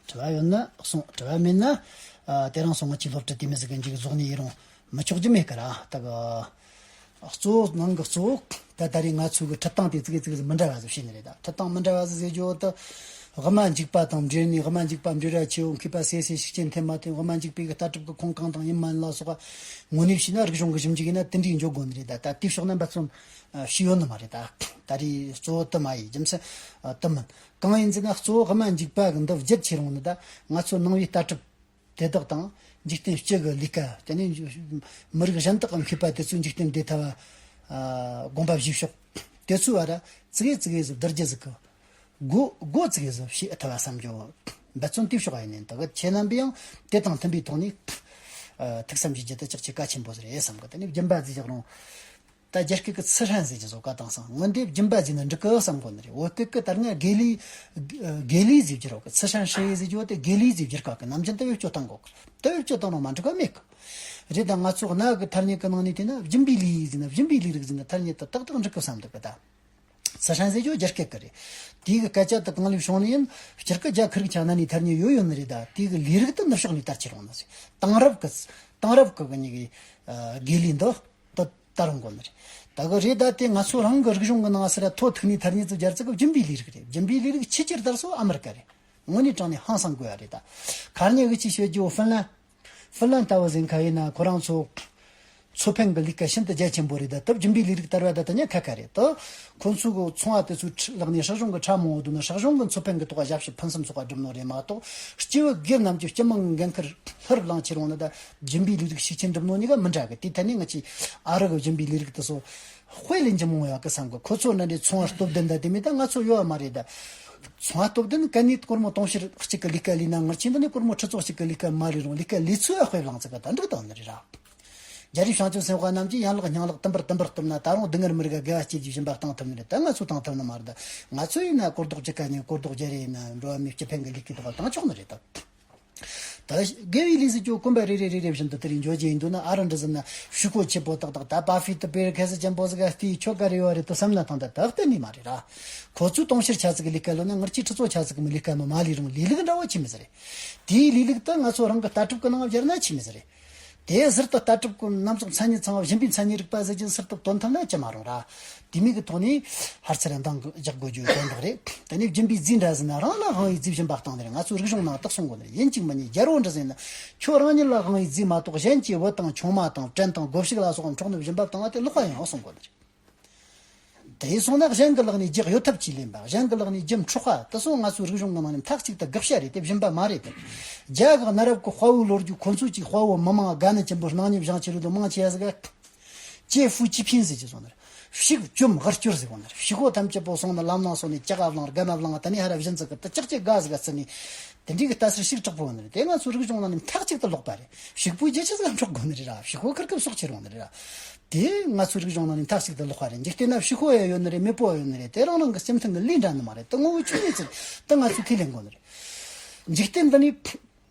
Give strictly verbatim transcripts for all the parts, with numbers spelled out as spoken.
དྲི་བ་ཡོད་ན་གསུང་། དྲི་བ་མེད་ན་ཨ་དེ་རིང་སང་ང་ཅིག་སློབ་ཁྲིད་དེ་མི་ཟིག་གི་མཇུག་རྫོགས་ནས་ཡི་རང་མི་ཆོག་རྒྱུ་མེད་ཀི་ར། ད་གི་གཙོ་བོ་ནང་གི་གཙོ་བོ་ད་ད་རེས་ང་ཚོ་གི་ཁྲིད་སྟངས་དེ་ཙི་གེ་ཙི་གེ་ཟིག་མི་འདྲ་བ་ཟིག་བྱས་ནི་རེད། ད་ཁྲིད་སྟངས་མི་འདྲ་བ་ཟིག་ཟེར་རྒྱུ་བོ་ད་དབུ་མ་འཇུག་པ་དང་འབྲེལ་ནས་དབུ་མ་འཇུག་པ་འབྲེལ་བ་ཆེ་བོ་མཁས་པ་སོ་སོའི་ཤུགས་རྐྱེན་ཐེབས་མ་ཐེབས། དབུ་མ་འཇུག་པའི་གི་ལྟ་གྲུབ་ཀྱི་ཁུངས་གང་དང་ཡིན་མ་ཡིན་ལ་སོགས་པ་དངོས་གནས་བྱས་ན་རིག་གཞུང་གི་ཞིབ་འཇུག་ཡིན་ན་དེ་འདྲའི་འཇོག་དགོས་ནི་རེད། ད་ད་དེའི་ཕྱོགས་ན་འབད་བརྩོན་ཨ་བྱས་ཡོད་ནི་མ་རེད། ད་ད་རེས་གཙོ་བོ་དེ་མ་ཡིན། རྒྱུ་མཚན་ཨ་དེ་མིན། གང་ཡིན་ཟེར་ན་གཙོ་བོ་དབུ་མ་འཇུག་པ་གི་འདི་བསྒྱུར་བྱས་རུང་ནི་ད་ང་ཚོ་ནང་པའི་ལྟ་གྲུབ་དེ་དག་དང་འཇིག་རྟེན་སྤྱི་གི་ལས་ཀ། དེ་ནས་མི་རིགས་གཞན་དག་གི་མཁས་པ་དེ་ཚོའི་འཇིག་རྟེན་བདེ་ཐབས་ཨ་དགོངས་པ་བཞེས་ཕྱོགས་དེ་ཚོའི་བར་ཙི་གེ་ཙི་གེ་ཟིག་བསྡུར་རྒྱུ་ཟིག་གི་སྒོ་སྒོ་ཙི་གེ་ཟིག་ཕྱེ་ཐུབ་པ་བསམ་རྒྱུ་འབད་བརྩོན་དེའི་ཕྱོགས་ཡིན་ནི། ད་གི་ཁྱེད་རྣམ་པས་ཡང་དེ་དང་མཐུན་པའི་ཐོག་ནས་ཨ་ཐུགས་བསམ་བཞེས་རྒྱུ་དེ་ཅག་ཅིག་གལ་ཆེན་པོ་ཟིག་རེད་བསམ་གི། དེ་ནས་སྦྱིན་པ་ཟེར་རྒྱུ་རུང་། ད་རྒྱ་སྐད་ཀྱི་ཚུལ་ཧྲན་ཟེར་གྱི་བཟོ་བཀའ་བཏང་སང་། སྔོན་དེ་སྦྱིན་པ་ཟེར་ན་འགྲིག་གི་བསམ་གོ་ནི་རེད། བོད་སྐད་ཀྱི་ད་སྔ་དགེ་ལས། དགེ་ལས་ཟེར་གྱི་རོགས་གི། ཚུལ་ཧྲན་ཧྲེ་ཟེར་གྱི་བོ་དེ་དགེ་ལས་ཟེར་བསྒྱུར་ག་གི། ནམ་རྒྱུན་དུ་བེད་སྤྱོད་བཏང་གོ་གི། དུ་བེད་སྤྱོད་བཏང་རུང་མ་འགྲིག་ག་མེད་གི། རེད། ད་ང་ཚོ་གནའ་གི་ཐ་སྙད་ཀྱི་ནང་ནས་བལྟས་ན་སྦྱིན་པའི་ལས་ཟེར་ན། སྦྱིན་པའི་ལས་རིགས་ཟེར་ན་ཐ་སྙད་དུ་ཏག་ཏག་འགྲིག་གི་བསམ་འདུག་གི། ད་ཚུལ་ཧྲན་ཟེར་གྱི་བོ་རྒྱ་སྐད་ཀྱི་རེད། དེའི་གི་སྐད་ཆ་དེ་གང་ལས་བྱུང་ནི་ཡིན། སྤྱིར་གི་རྒྱ་ཁུ་རིག་ཆ་ན་ནི་ཐ་སྙད་ཡོད་ཡོད་ནི་རེད། ད་དེའི་གི་ལས་རིགས་དེ་ནུབ་ཕྱོགས་ནས་དར་ཁྱེར་ཡོང་ནི་ཟེར། དེང་རབས་གི། དེང་རབས་གི་གི་ནི་གི་ཨ་དགེ་ལས་འདི། ད་ད་རུང་དགོས་ནི་རེད། ད་གི་རེད། ད་དེ་ང་ཚོ་རང་གི་རིག་གཞུང་གི་ནང་ཟེར་ར་ཐོ་ཐུག་ནས་ཐ་སྙད་ཚོ་སྦྱར་ཚིག་གི་སྦྱིན་པའི་ལས་རིགས་རེད། སྦྱིན་པའི་ལས་རིགས་ཆེས་ཆེར་དར་སོ་ཨ་མི་རི་ཀ་རེད། དངོས་གནས་དྲང་ནས་ཧང་སང་དགོས་ཡ་རེད། ད་ཁ་སྙན་གི་ཅིག་བཤད་རྒྱུ་ཧྥིན་ལན། ཧྥིན་ལན་ལྟ་བུ་ཟིན་ཁ་ཡིན་ན་ཁོ་རང་ཚོ་མཚོ་འཕེན་གི་ལས་ཀ་ཤིན་ཏུ་རྒྱ་ཆེན་པོ་རེད། ད་སྟབས་སྦྱིན་པའི་ལས་རིགས་དར་བ་ད་ད་ཉག་ཁ་ཁ་རེད། ད་ཁོ་ཚོ་གི་ཚོང་བ་དེ་ཚོའི་ཁྲི་ལག་ནས་སྲིད་གཞུང་གི་ཁྲ་མང་བོ་བསྡུ་ན་སྲིད་གཞུང་གི་མཚོ་འཕེན་གི་ཐོག་ཞབས་ཕྱི་ཕུན་སུམ་ཚོགས་པ་སྒྲུབ་ནོ་རེད་མ་གཏོགས། སྐྱེ་བོ་སྒེར་རྣམས་ཀྱི་སྤྱི་དམངས་འགན་ཁུར་ལྷུར་བླངས་ཁྱེར་ཡོང་ནི་ད་སྦྱིན་པའི་ལས་རིགས་ཤུགས་ཆེན་སྒྲུབ་ནོ་གཉིས་ཀ་མི་འདྲ་གི། དེ་ཐད་ནས་ང་ཚོས་ཨ་རི་གི་སྦྱིན་པའི་ལས་རིགས་དེ་ཚོ་དཔེ་ལེན་རྒྱུ་མང་བོ་ཡོད་གི་བསམ་གི། ཁོ་ཚོ་འདྲ་འདྲའི་ཚོང་བ་སྟོབས་ལྡན་ད་དེ་མིན་ད་ང་ཚོ་ཡོད་བ་མ་རེད། ད་ཚོང་བ་སྟོབས་ལྡན་གན་ནས་སྒོར་མོ་དུང་ཕྱུར་གཅིག་གི་ལས་ཀ་ལས་ན། ངར་ཆེན་འདི་ནས་སྒོར་མོ་ཁྲི་ཚོ་གཅིག་གི་ལས་ཀ་མ་ལས་རུང་། ལས་ཀ་ལས་ཚུལ་ཨ་དཔེ་བླངས་ཚིག་ག་ད་འགྲིག་དང་ནི་རེད་ར། རྒྱ་རིགས་བྱང་ཆུབ་སེམས་དཔའ་རྣམས་ཀྱིས་ཡན་ལག་ཉིང་ལག་དུམ་བུར་དུམ་བུར་གཏུབ་ན། ད་རུང་སྡུག་བསྔལ་མི་རིགས་ལ་དགེ་བ་སྐྱེ་རྒྱུའི་སྦྱིན་པ་བཏང་ཐུབ་ནི་རེད། ད་ང་ཚོས་བཏང་ཐུབ་ནི་མ་རེད། ད་ང་ཚོ་ཡིན་ན་གོ་ལྡོག་གཅིག་ག་ནས་གོ་ལྡོག་བརྒྱ་རེ་ཡིན་ན་འགྲོ་བ་མིའི་སྤྱི་ཕན་གྱི་ལས་ཀའི་ཐོག་བཏང་ཆོག་ནི་རེད། ད་ད་དགེ་བའི་ལས་ཟེར་རྒྱུ་གོམ་པ་རེ་རེ་རེ་རེ་བཞིན་དུ་དེ་རིང་འཇོག་རྒྱུ་ཡིན་འདུག་ན། ཨ་རི་འདྲ་ཟེར་ན་ཕྱུག་པོ་ཆེ་པོ་ཏག་ཏག་ད་པ་ཧྥི་ཏི་པེར་ཁ་ཟས་ཅན་པོ་ཟིག་ག་བལྟས་ཆོ་ག་རེ་ཡོད་རེད་དུ་བསམ་ན་ཐང་། ད་ད་གཏན་ནས་མ་རེད་ར། ཁོ་ཚོས་དུང་ཕྱུར་ཆ་ཟིག་གི་ལས་ཀ་ལོན་ན། ངར་གྱིས་ཁྲི་ཚོ་ཆ་ཟིག་གི་མི་ལས་ཀ་ནོ་མ་ལས་རུང་ལས་ལུགས་འདྲ་བོ་ཆི་མི་ཟིག་རེད། དེའི་ལས་ལུགས་དེ་ང་ཚོ་རང་གི་ལྟ་གྲུབ་ཀྱི་ནང་སྦྱར་ན་ཆི་མི་ཟིག་རེད། དེ་ཟུར་དུ་ལྟ་གྲུབ་ཀྱི་རྣམ་གཞག་མཚན་ཉིད་ཚང་བ་སྦྱིན་པའི་མཚན་ཉིད་རིག་པ་ཟེར་གྱི་ཟུར་དུ་བཏོན་ཐུབ་ན་ཅི་མ་རུང་ར། དེ་མིན་གྱི་ཐོག་ནས་ཕར་ཚུར་འདང་རྒྱག་དགོས་རྒྱུ་དོན་དག་རེད། དེ་ནས་སྦྱིན་པའི་རྫས་འདྲ་ཟེར་ན་རང་ལ་དབང་བའི་རྫས་སྦྱིན་པ་བཏང་ནི་རེད། ང་ཚོའི་རིག་གཞུང་ནང་དག་གསུང་གོ་ནི་རེད། ཡིན་གཅིག་མིན་གཉིས་རྒྱལ་པོ་འདྲ་ཟེར་ན་ཁྱོད་རང་ཉིད་ལ་དབང་བའི་རྫས་མ་གཏོགས་གཞན་གྱི་བུ་དང་ཆུང་མ་དང་བྲན་དང་སྒོ་ཕྱུགས་ལ་སོགས་འཕྲོག་ནི་སྦྱིན་པ་བཏང་བ་དེ་ལོག་པ་ཡིན་ཡང་གསུང་གོ་ནི་རེད། དེ་སོང་ན་གཞན་གྱི་ལག་ནས་རྒྱག་གཡོ་ཐབས་ཀྱིས་ལེན་པ། གཞན་གྱི་ལག་ནས་རྒྱུ་འཕྲོག་པ་དེ་ཚོ་ང་ཚོའི་རིག་གཞུང་གི་ནང་ནས་མཐའ་གཅིག་ཏུ་དགག་བྱ་རེད། དེ་སྦྱིན་པ་མ་རེད་དེ། རྒྱ་གི་གནའ་རབས་ཀྱི་དཔའ་བོའི་ལོ་རྒྱུས། ཁོ་ཚོས་ཀྱི་དཔའ་བོ་མི་མང་དགའ་ནི་ཅན་པོ་སྣང་ཉམས་བཞེངས་ཆེ་རུ་དུ་མང་ཆེ་ཡ་ཟིག་ག་ཅེ་ཧྥུ་ཅི་ཕིན་ཟེར་གྱི་སོང་ནར། ཕྱུག་བཅོམ་དབུལ་སྐྱོར་ཟེར་གོ་ནར། ཕྱུག་པོ་ཐམས་ཅད་པོ་སོང་ནས་ལམ་ནང་སོང་ནས་ལྕགས་ཀ་བླངས། རྒན་མ་བླངས། དེ་ནས་ཧ་ར་བཞིན་ཚིག་གི་དུ་ལྕགས་ཀྱི་དགའ་ཟིག་ག་བརྩི་ནས། དེ་འདྲའི་གི་ལྟ་ཚུལ་ཞིག་དྲག་པོ་ཡོད་ནི་རེད། དེ་ང་ཚོའི་རིག་གཞུང་ནང་ནས་མཐའ་གཅིག་ཏུ་ལོག་པ་རེད། ཕྱུག་པོའི་རྒྱུ་ཆི་ཟིག་འཕྲོག་དགོས་ནི་རེད་ར། ཕྱུག་པོ་ཁིར་ཁིར་སོག་ཆེ་རུང་ནི་རེད་ར། དེ་ང་ཚོའི་རིག་གཞུང་ནང་ནས་མཐའ་གཅིག་ཏུ་ལོག་པ་རེད། འཇིག་རྟེན་ན་ཕྱུག་པོ་ཡང་ཡོད་ནི་རེད། མེད་པོ་ཡང་ཡོད་ནི་རེད། དེ་རང་རང་གི་སེམས་མཐུན་གི་ལས་འདྲ་ནི་མ་རེད། དེ་ངོ་བོའི་ཆོས་ཉིད་ཟེར་དེ་ང་ཚོས་ཁས་ལེན་དགོས་ནི་རེད། འཇིག་རྟེན་འདི་ནས་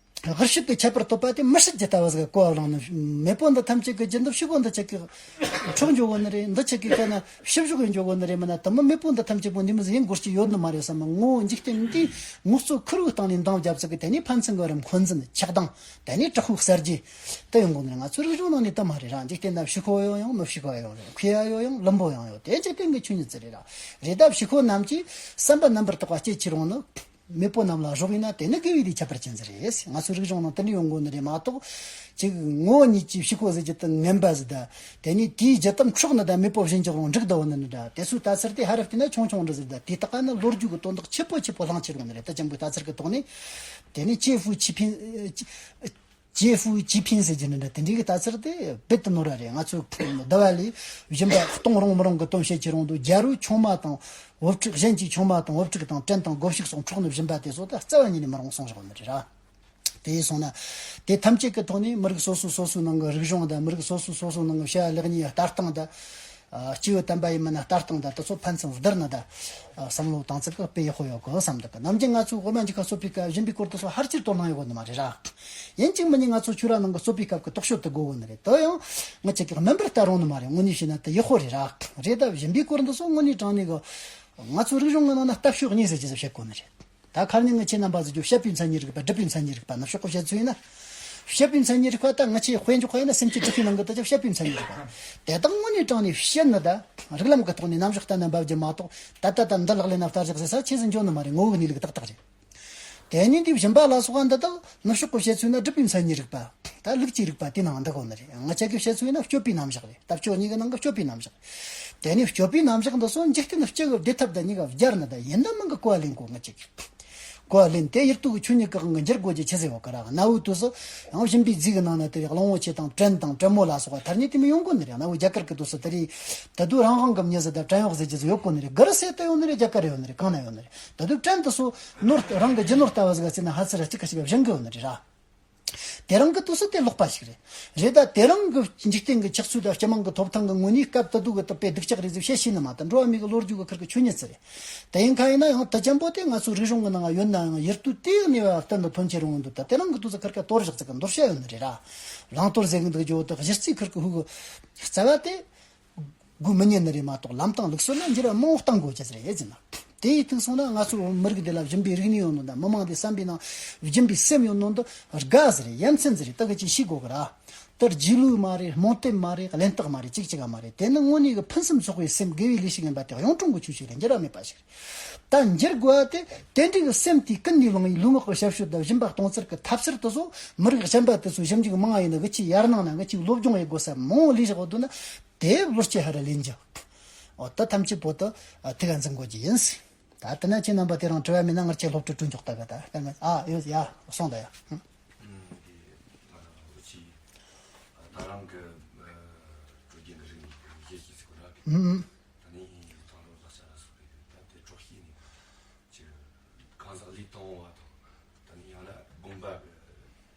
དབུལ་ཕྱུག་གི་ཁྱད་པར་འཐོབ་པ་དེ་མི་སྲིད་ཀྱི་ལྟ་བ་ཟིག་ག་གོ་བ་བླངས་ནི། མེད་པོ་འདི་ཐམས་ཅད་ཀྱི་རྒྱུ་འདི་ཕྱུག་པོ་འདི་ཆ་གི་འཕྲོག་འཇོག་གོ་ནི་རེད། འདི་ཆ་གི་ཁ་ན་ཕྱི་བཞུགས་གི་འཇོག་གོ་ནི་རེད། མིན་ན་དེ་མི་མེད་པོ་འདི་ཐམས་ཅད་པོ་འདི་མི་ཟིག་ཡིན་དགོས་ཀྱི་ཡོད་ནི་མ་རེད་བསམ། ངོ་བོ་འཇིག་རྟེན་འདིའི་ངོ་གཙོ་ཁུར་བོའི་སྟེང་ནས་འདང་བརྒྱབ་ཚིག་གི་དེ་ནས་ཕན་ཚུན་གི་རམ་འཁོན་འཛིན་ཆགས་སྡང་། དེ་ནས་དྲག་པོའི་གསར་བརྗེ་དེ་ཡོང་གོ་ནི་རེད། ང་ཚོའི་རིག་གཞུང་ནང་ནས་དེ་མ་རེད་ར། འཇིག་རྟེན་ན་ཕྱུག་པོ་ཡོད་ཡང་མི་ཕྱུག་པ་ཡོད་རེད། མཁས་པ་ཡོད་ཡང་བླུན་པོ་ཡང་ཡོད། དེ་འཇིག་རྟེན་གྱི་ཆོས་ཉིད་ཟིག་རེད་ར། རེད། ད་ཕྱུག་པོ་རྣམས་ཀྱིས་བསམ་པ་རྣམ་པར་དག་པ་སྐྱེ་ཁྱེར་ཡོང་ནི། མེད་པོ་རྣམས་ལ་རོགས་ཡིན་ན་དེ་ནི་དགེ་བའི་ལས་ཁྱད་པར་ཅན་ཟིག་རེད། ང་ཚོའི་རིག་གཞུང་ནང་དེ་འདྲ་ཡོང་གོ་ནི་རེད་མ་གཏོགས། ཅིག་ངོ་བོ་ཉིད་ཀྱི་ཕྱུག་པོ་ཟེར་རྒྱུ་དེ་ངན་པ་ཟིག་ད། དེ་ནས་དེའི་རྒྱུ་དེ་འཕྲོག་ནི་ད་མེད་པོ་བྱིན་འཇོག་རུང་འགྲིག་འདུག་ནི་ནི་འདྲ། དེ་ཚོའི་ལྟ་ཚུལ་དེ་ཧ་རབ་བལྟས་ན་ཆུང་ཆུང་འདྲ་ཟིག་ད། དེ་དག་ག་ནི་ལོ་རྒྱུས་ཀྱི་དོན་དག་ཆེ་པོ་ཆེ་པོ་བླངས་ཆེ་རུང་ནི་རེད། ད་ཅན་པོའི་ལྟ་ཚུལ་གྱི་ཐོག་ནས། དེ་ནས་ཅེ་ཧྥུའུ་ཅི་ཕིན། ཅེ་ཧྥུའུ་ཅི་ཕིན་ཟེར་རྒྱུ་ནི་འདྲ། དེ་འདྲའི་གི་ལྟ་ཚུལ་དེ་རྦད་དེ་ནོར་བ་རེད། ང་ཚོས་འདི་བ་ལས་སྦྱིན་པ་གཏོང་རུང་མི་རུང་གི་དོན་བཤད་ཀྱི་རུང་དུ། རྒྱལ་པོའི་ཆུང་མ་དང་བུ་ཕྲུག། གཞན་གྱི་ཆུང་མ་དང་བུ་ཕྲུག་དང་བྲན་དང་སྒོ་ཕྱུགས་སོགས་འཕྲོག་ནི་སྦྱིན་པ་དེ་ཚོ་ད་རྩ་བ་ཉིད་ནས་མི་རུང་གསུངས་བཞག་ནི་རེད་ར། དེ་ཡིན་སོང་ན། དེ་ཐམས་ཅད་ཀྱི་ཐོག་ནས་མི་རིགས་སོ་སོ་སོ་སོའི་ནང་གི་རིག་གཞུང་དང་། མི་རིགས་སོ་སོ་སོ་སོའི་ནང་གི་བྱ་བ་ལེགས་ཉེས་ལྟ་སྟངས་དང་། ཨ། སྐྱེས་བུ་དམ་པ་ཡིན་མིན་ལྟ་སྟངས་དང་། དེ་ཚོ་ཕན་ཚུན་བསྡུར་ནས་ད། ཨ། བསམ་བློ་བཏང་ཚུལ་གྱི་དཔེ་ཡག་པོ་ཡོད་གི་བསམ་འདུག་གི། ནམ་རྒྱུན་ང་ཚོས་དབུ་མ་འཇུག་ཁ་གསོ་བའི་སྐབས་སྦྱིན་པའི་སྐོར་དེ་ཚོ་ཕལ་ཆེར་དོ་སྣང་ཡོད་གོ་ནི་མ་རེད་ར། ཡིན་གཅིག་མིན་གཉིས་ང་ཚོ་ཆོས་ར་ནང་གི་གསོ་བའི་སྐབས་ཀྱི་རྟོག་དཔྱོད་དེ་དགོས་གོ་ནི་རེད། དེ་ཡང་ང་ཅག་གིས་སྨན་པར་ལྟ་རུང་ནི་མ་རེད། དངོས་གནས་བྱས་ན་དེ་ཡག་པོ་རེད་ར། རེད། ད་སྦྱིན་པའི་སྐོར་འདི་ཚོ་དངོས་གནས་དྲང་གནས་གི་ང་ཚོའི་རིག་གཞུང་གི་ནང་ན་ལྟ་ཕྱོགས་གཉིས་ཟེར་གྱི་ཟེར་བཤད་གོ་ནི་རེད། ད་ཁ་ཉིན་ང་ཁྱེད་རྣམ་པ་ཚོ་ཚོ་བཤད་པའི་མཚན་ཉིད་རིག་པ། སྒྲུབ་པའི་མཚན་ཉིད་རིག་པ། ནུབ་ཕྱོགས་ཀྱི་བཤད་ཚུལ་ཡིན་ན། བཤད་པའི་མཚན་ཉིད་རིག་པ་ད་ང་ཚོས་དཔེ་འཇོག་པ་ཡིན་ན་སེམས་ཀྱི་གྲུབ་པའི་ནང་གི་ད་ཆ་བཤད་པའི་མཚན་ཉིད་རིག་པ། དེ་དག་དངོས་གནས་དྲང་ནས་བཤད་ན་ད་རིགས་ལམ་གྱི་ཐོག་ནས་རྣམ་གཞག་ལྟར་ན་འབབ་རྒྱུ་མ་གཏོགས། ད་ལྟ་ད་འདི་ལག་ལེན་ན་བསྟར་བཞག་ཟེར་ས་ཆེས་སུ་འཇོག་ནི་མ་རེད། ངོ་བོའི་གནས་ལུགས་ཏག་ཏག་རེད། དེ་ནས་འདི་བཞིན་པ་ལ་སོགས་པ་འདི་དག་ནུབ་ཕྱོགས་ཀྱི་བཤད་ཚུལ་ན་སྒྲུབ་པའི་མཚན་ཉིད་རིག་པ། ད་ལུགས་ཀྱི་རིག་པ་དེ་ནང་འདུ་དགོས་ནི་རེད། ང་ཅག་གི་བཤད་ཚུལ་ཡིན་ན་སྤྱོད་པའི་རྣམ་གཞག་རེད། ལྟ་སྤྱོད་གཉིས་ཀྱི་ནང་གི་སྤྱོད་པའི་རྣམ་གཞག། དེ་ནས་སྤྱོད་པའི་རྣམ་གཞག་འདི་ཚོ་འཇིག་རྟེན་སྤྱི་གི་བདེ་ཐབས་དང་གཉིས་ཀ་སྦྱར་ནས་ད་ཡིན་ད་མིན་གི་གོ་བ་ལེན་དགོས། ང་ཅག་གི་གོ་བ་ལེན་ཏེ་ཡིད་དུ་ཆོས་ཉིད་ཀྱི་དབང་གིས་འགྱུར་དགོས་རྒྱུ་ཆི་ཟེར་བ་གི་ར། གནའ་བོའི་དུས་སུ་ཡང་སྦྱིན་པའི་རྫས་ཀྱི་ནང་ན་དེ་རིགས་གླང་བོ་ཆེ་དང་བྲན་དང་བྲན་མོ་ལ་སོགས་པ་ཐ་སྙད་དེ་མི་ཡོང་གོ་ནི་རེད། གནའ་བོའི་རྒྱ་གར་གྱི་དུས་སུ་དེ་རིགས་ད་དུང་རང་དབང་གི་མྱི་ཟིག་ད་བྲན་གཡོག་ཟེར་རྒྱུ་ཟིག་ཡོད་གོ་ནི་རེད། གུ་རུ་སེ་ད་ཡོད་ནི་རེད། རྒྱ་གར་ཡོད་ནི་རེད། གང་ན་ཡོད་ནི་རེད། ད་དུང་བྲན་དུ་སོ་ནོར་རང་གི་རྒྱུ་ནོར་ལྟ་བུ་ཟིག་ཟེར་ན་ཧ་ཚིར་ར་གཅིག་ག་ཞིག་བཞེངས་གི་ཡོད་ནི་རེད་ར། དེ་རིང་གི་དུས་སུ་དེ་ལོག་པ་ཞིག་རེད། རེད་ད། དེ་རིང་གི་འཇིག་རྟེན་གྱི་ཆགས་ཚུལ་དང་སྤྱི་དམངས་ཀྱི་ཐོབ་ཐང་གི་ངོས་ནས་སྐབས་དེ་དུས་ཀྱི་དག་པའི་སྡུག་ཅག་རེད་ཟེར་བཤད་ཤེས་ནི་མ་གཏོགས། འགྲོ་བ་མིའི་གི་ལོ་རྒྱུས་ཀྱི་ཁུར་གི་ཆོས་ཉིད་ཟེར་རེད། དེ་ཡིན་ཁ་ཡིན་ན་ཡང་དུ་ཅན་པོ་དེ་ང་ཚོའི་རིག་གཞུང་གི་ནང་ཡོད་ན་ཡང་ཡིད་དུ་དེའི་གནས་བབ་གཏན་དུ་ཐོན་ཆེ་རུང་འདུག་ད་དེ་རིང་གི་དུས་སུ་ཁུར་གི་གཏོར་བཞག་ཚིག་གི་འདོར་བཤད་ཡོད་ནི་རེད་ར། བླང་དོར་ཟེར་གི་འདུག་རྒྱུ་དག་གཞི་རྩའི་ཁུར་གི་ཧུ་གི་རྩ་བ་དེ། དགོས་མི་ཉན་ནི་རེད་མ་གཏོགས། ལམ་དང་ལུགས་སྲོལ་ལ་འགྱུར་བ་མང་བོ་གཏང་དགོས་ཀྱི་ཟེར་ཡོད་ཟེར་ན། དེ་ཡིས་ཐུག་སོང་ན་ང་ཚོ་མི་རིགས་འདི་ལ་སྦྱིན་པའི་རིག་གནས་ཡོད་ནོ་དང་མི་མང་འདི་བསམ་པའི་ནང་སྦྱིན་པའི་སེམས་ཡོད་ནོ་འདི་དགའ་ཟེར་ཡ་མཚན་ཟེར་ད་གི་ཅིག་ཤེས་དགོས་གི་ར། དེར་རྗེས་ལུས་མ་རེད། རྨོངས་དད་མ་རེད། གླེན་རྟགས་མ་རེད། ཅིག་ཅིག་ག་མ་རེད། དེ་ནི་དངོས་གནས་གི་ཕུན་སུམ་ཚོགས་པའི་སེམས། དགེ་བའི་ལས་ཤིག་ཡིན་པ་དེ་གཡུང་དྲུང་གི་ཆོས་ཤིག་རེད། འགྱུར་བ་མེད་པ་ཞིག་རེད། ད་འགྱུར་དགོས་པ་དེ་དེ་འདྲའི་གི་སེམས་དེའི་ཀུན་ནས་བསླངས་པའི་ལུས་ངག་གི་ཞབས་ཞུ་དང་སྦྱིན་པ་གཏོང་ཚུལ་གི་ཐབས་ཟུར་དེ་ཚོ་མི་རིགས་གཞན་པ་དེ་ཚོ་ཞིབ་འཇུག་མང་བ་ཡིན་ན་གི་ཆེས་ཡར་ནང་ན་གི་ཆེས་སློབ་སྦྱོང་ཡེད་དགོས་ས་མང་བོ་ལས་བཞག་འདུག་ན། དེ་བློ་སྐྱེད་ཧ་ར་ལེན་རྒྱུ། འོ་ད་ཐམས་ཅད་པོ་ཏི་ཐུགས་ལ་འཛིན་དགོས་ཀྱི་ཡིན། ད་དེ་ན་ཁྱེད་རྣམ་པ་དེ་རིང་དྲི་བ་མེད་ན་ངར་ཁྱེད་སློབ་ཁྲིད་སྤྲོད་འཇོག་ལྟ་གི་ད་ད་ང་ཨ་ཡོད་ཡ་སོང་ད་ཡ། ཨུ། ཨུ། དེ་ང་རང་ལོ་གཅིག་ད་རང་གི་སྲོལ་རྒྱུན་གྱི་རིག་གནས་ཀྱི་གཞི་ཞིག་ཟེར་དགོས་ན། ཨུ། ད་ནི་དང་ལོ་ལག་ཆ་ལ་སོགས་པའི་ད་དེ་སྲོག་ཤིང་ནས་ཅིག་གང་ཟག་ལས་དང་བ་དང་། ད་ནི་ཡང་ན་དགོན་པ་གི་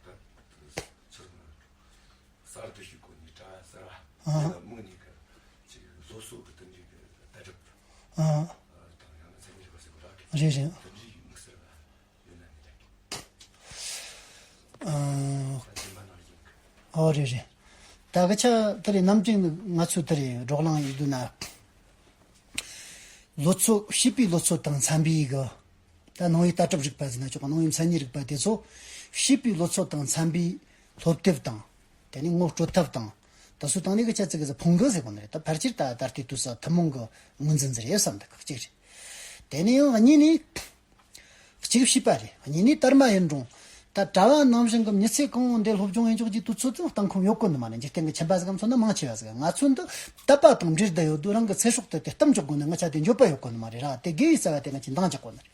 ད་ཕྱིར་གསར་དུ་ཞུགས་གོ་ནི་གྲྭ་བ་གསར་བ་ཨ་དེ་ལ་དམིགས་ནས་གི་ཅིག་སློབ་གསོ་གི་དེ་འདྲའི་གི་ལྟ་གྲུབ་ཨ་དང་ཡང་ན་མཚན་ཉིད་རིག་པ་ཟེར་གོ་ར་གི་རེད་རེད། དེ་འདྲའི་དམིགས་བསལ་བ་ཡོད་ན་མི་འདྲ་གི་ཨ་ད་ཅི་མ་ནང་བཞིན་གི་ཨོ་རེད་རེད། ད་གི་ཆ་དེ་རེད། ནམ་རྒྱུན་ང་ཚོ་དེ་རེད་བགྲོ་གླེང་ཡིན་དུས་ན། ལོ་ཚོད་བྱིས་པའི་ལོ་ཚོད་དང་འཚམ་པའི་གི་ད་ནང་པའི་ལྟ་གྲུབ་རིག་པ་ཟེར་ན་ཆོག་གི་ནང་པའི་མཚན་ཉིད་རིག་པ་དེ་ཚོ་བྱིས་པའི་ལོ་ཚོད་དང་འཚམ་པའི་སློབ་དེབ་དང་། དེ་ནས་ངོ་སྤྲོད་ཐབས་དང་། ད་སུ་དང་ནི་གི་ཆ་ཚིག་གི་ཟ་ཕུང་གི་ཟེར་གོ་ནི་རེད། ད་ཕལ་ཆེར་ད་ད་ལྟའི་དུས་སུ་ཐུན་མོང་གི་ངོས་འཛིན་ཟེར་ཡོད་བསམ་འདུག་གཅིག་རེད། དེ་ནས་ཡང་གཉིས་ནི། གཅིག་བྱིས་པ་རེད། གཉིས་ནི་དར་མ་ཡིན་རུང་། ད་གྲྭ་བ་ནང་བཞིན་གྱི་མྱི་ཚེ་གང་བོ་འདི་སློབ་སྦྱོང་ཡིན་ཆོག་གི་དུས་ཚོད་ཙམ་གཏང་ཁོམ་ཡོད་གོ་ནི་མ་རེད། འཇིག་རྟེན་གྱི་ཁྱིམ་པ་ཟིག་གམ་མཚོན་ན་མང་ཆེ་བ་ཟིག་ང་ཚོ་འདི་དད་པ་དང་འབྲེལ་བསྡད་ཡོད་དུས་རང་གི་ཚེ་སྲོག་དེ་དེ་གཏམ་འཇོག་དགོས་ནི་ང་ཆ་དེ་འགྱོད་པ་ཡོད་གོ་ནི་མ་རེད་ར། དེ་དགེ་བའི་རྩ་བ་དེ་ང་ཆ་འདང་རྒྱག་གོ་ནི་རེད།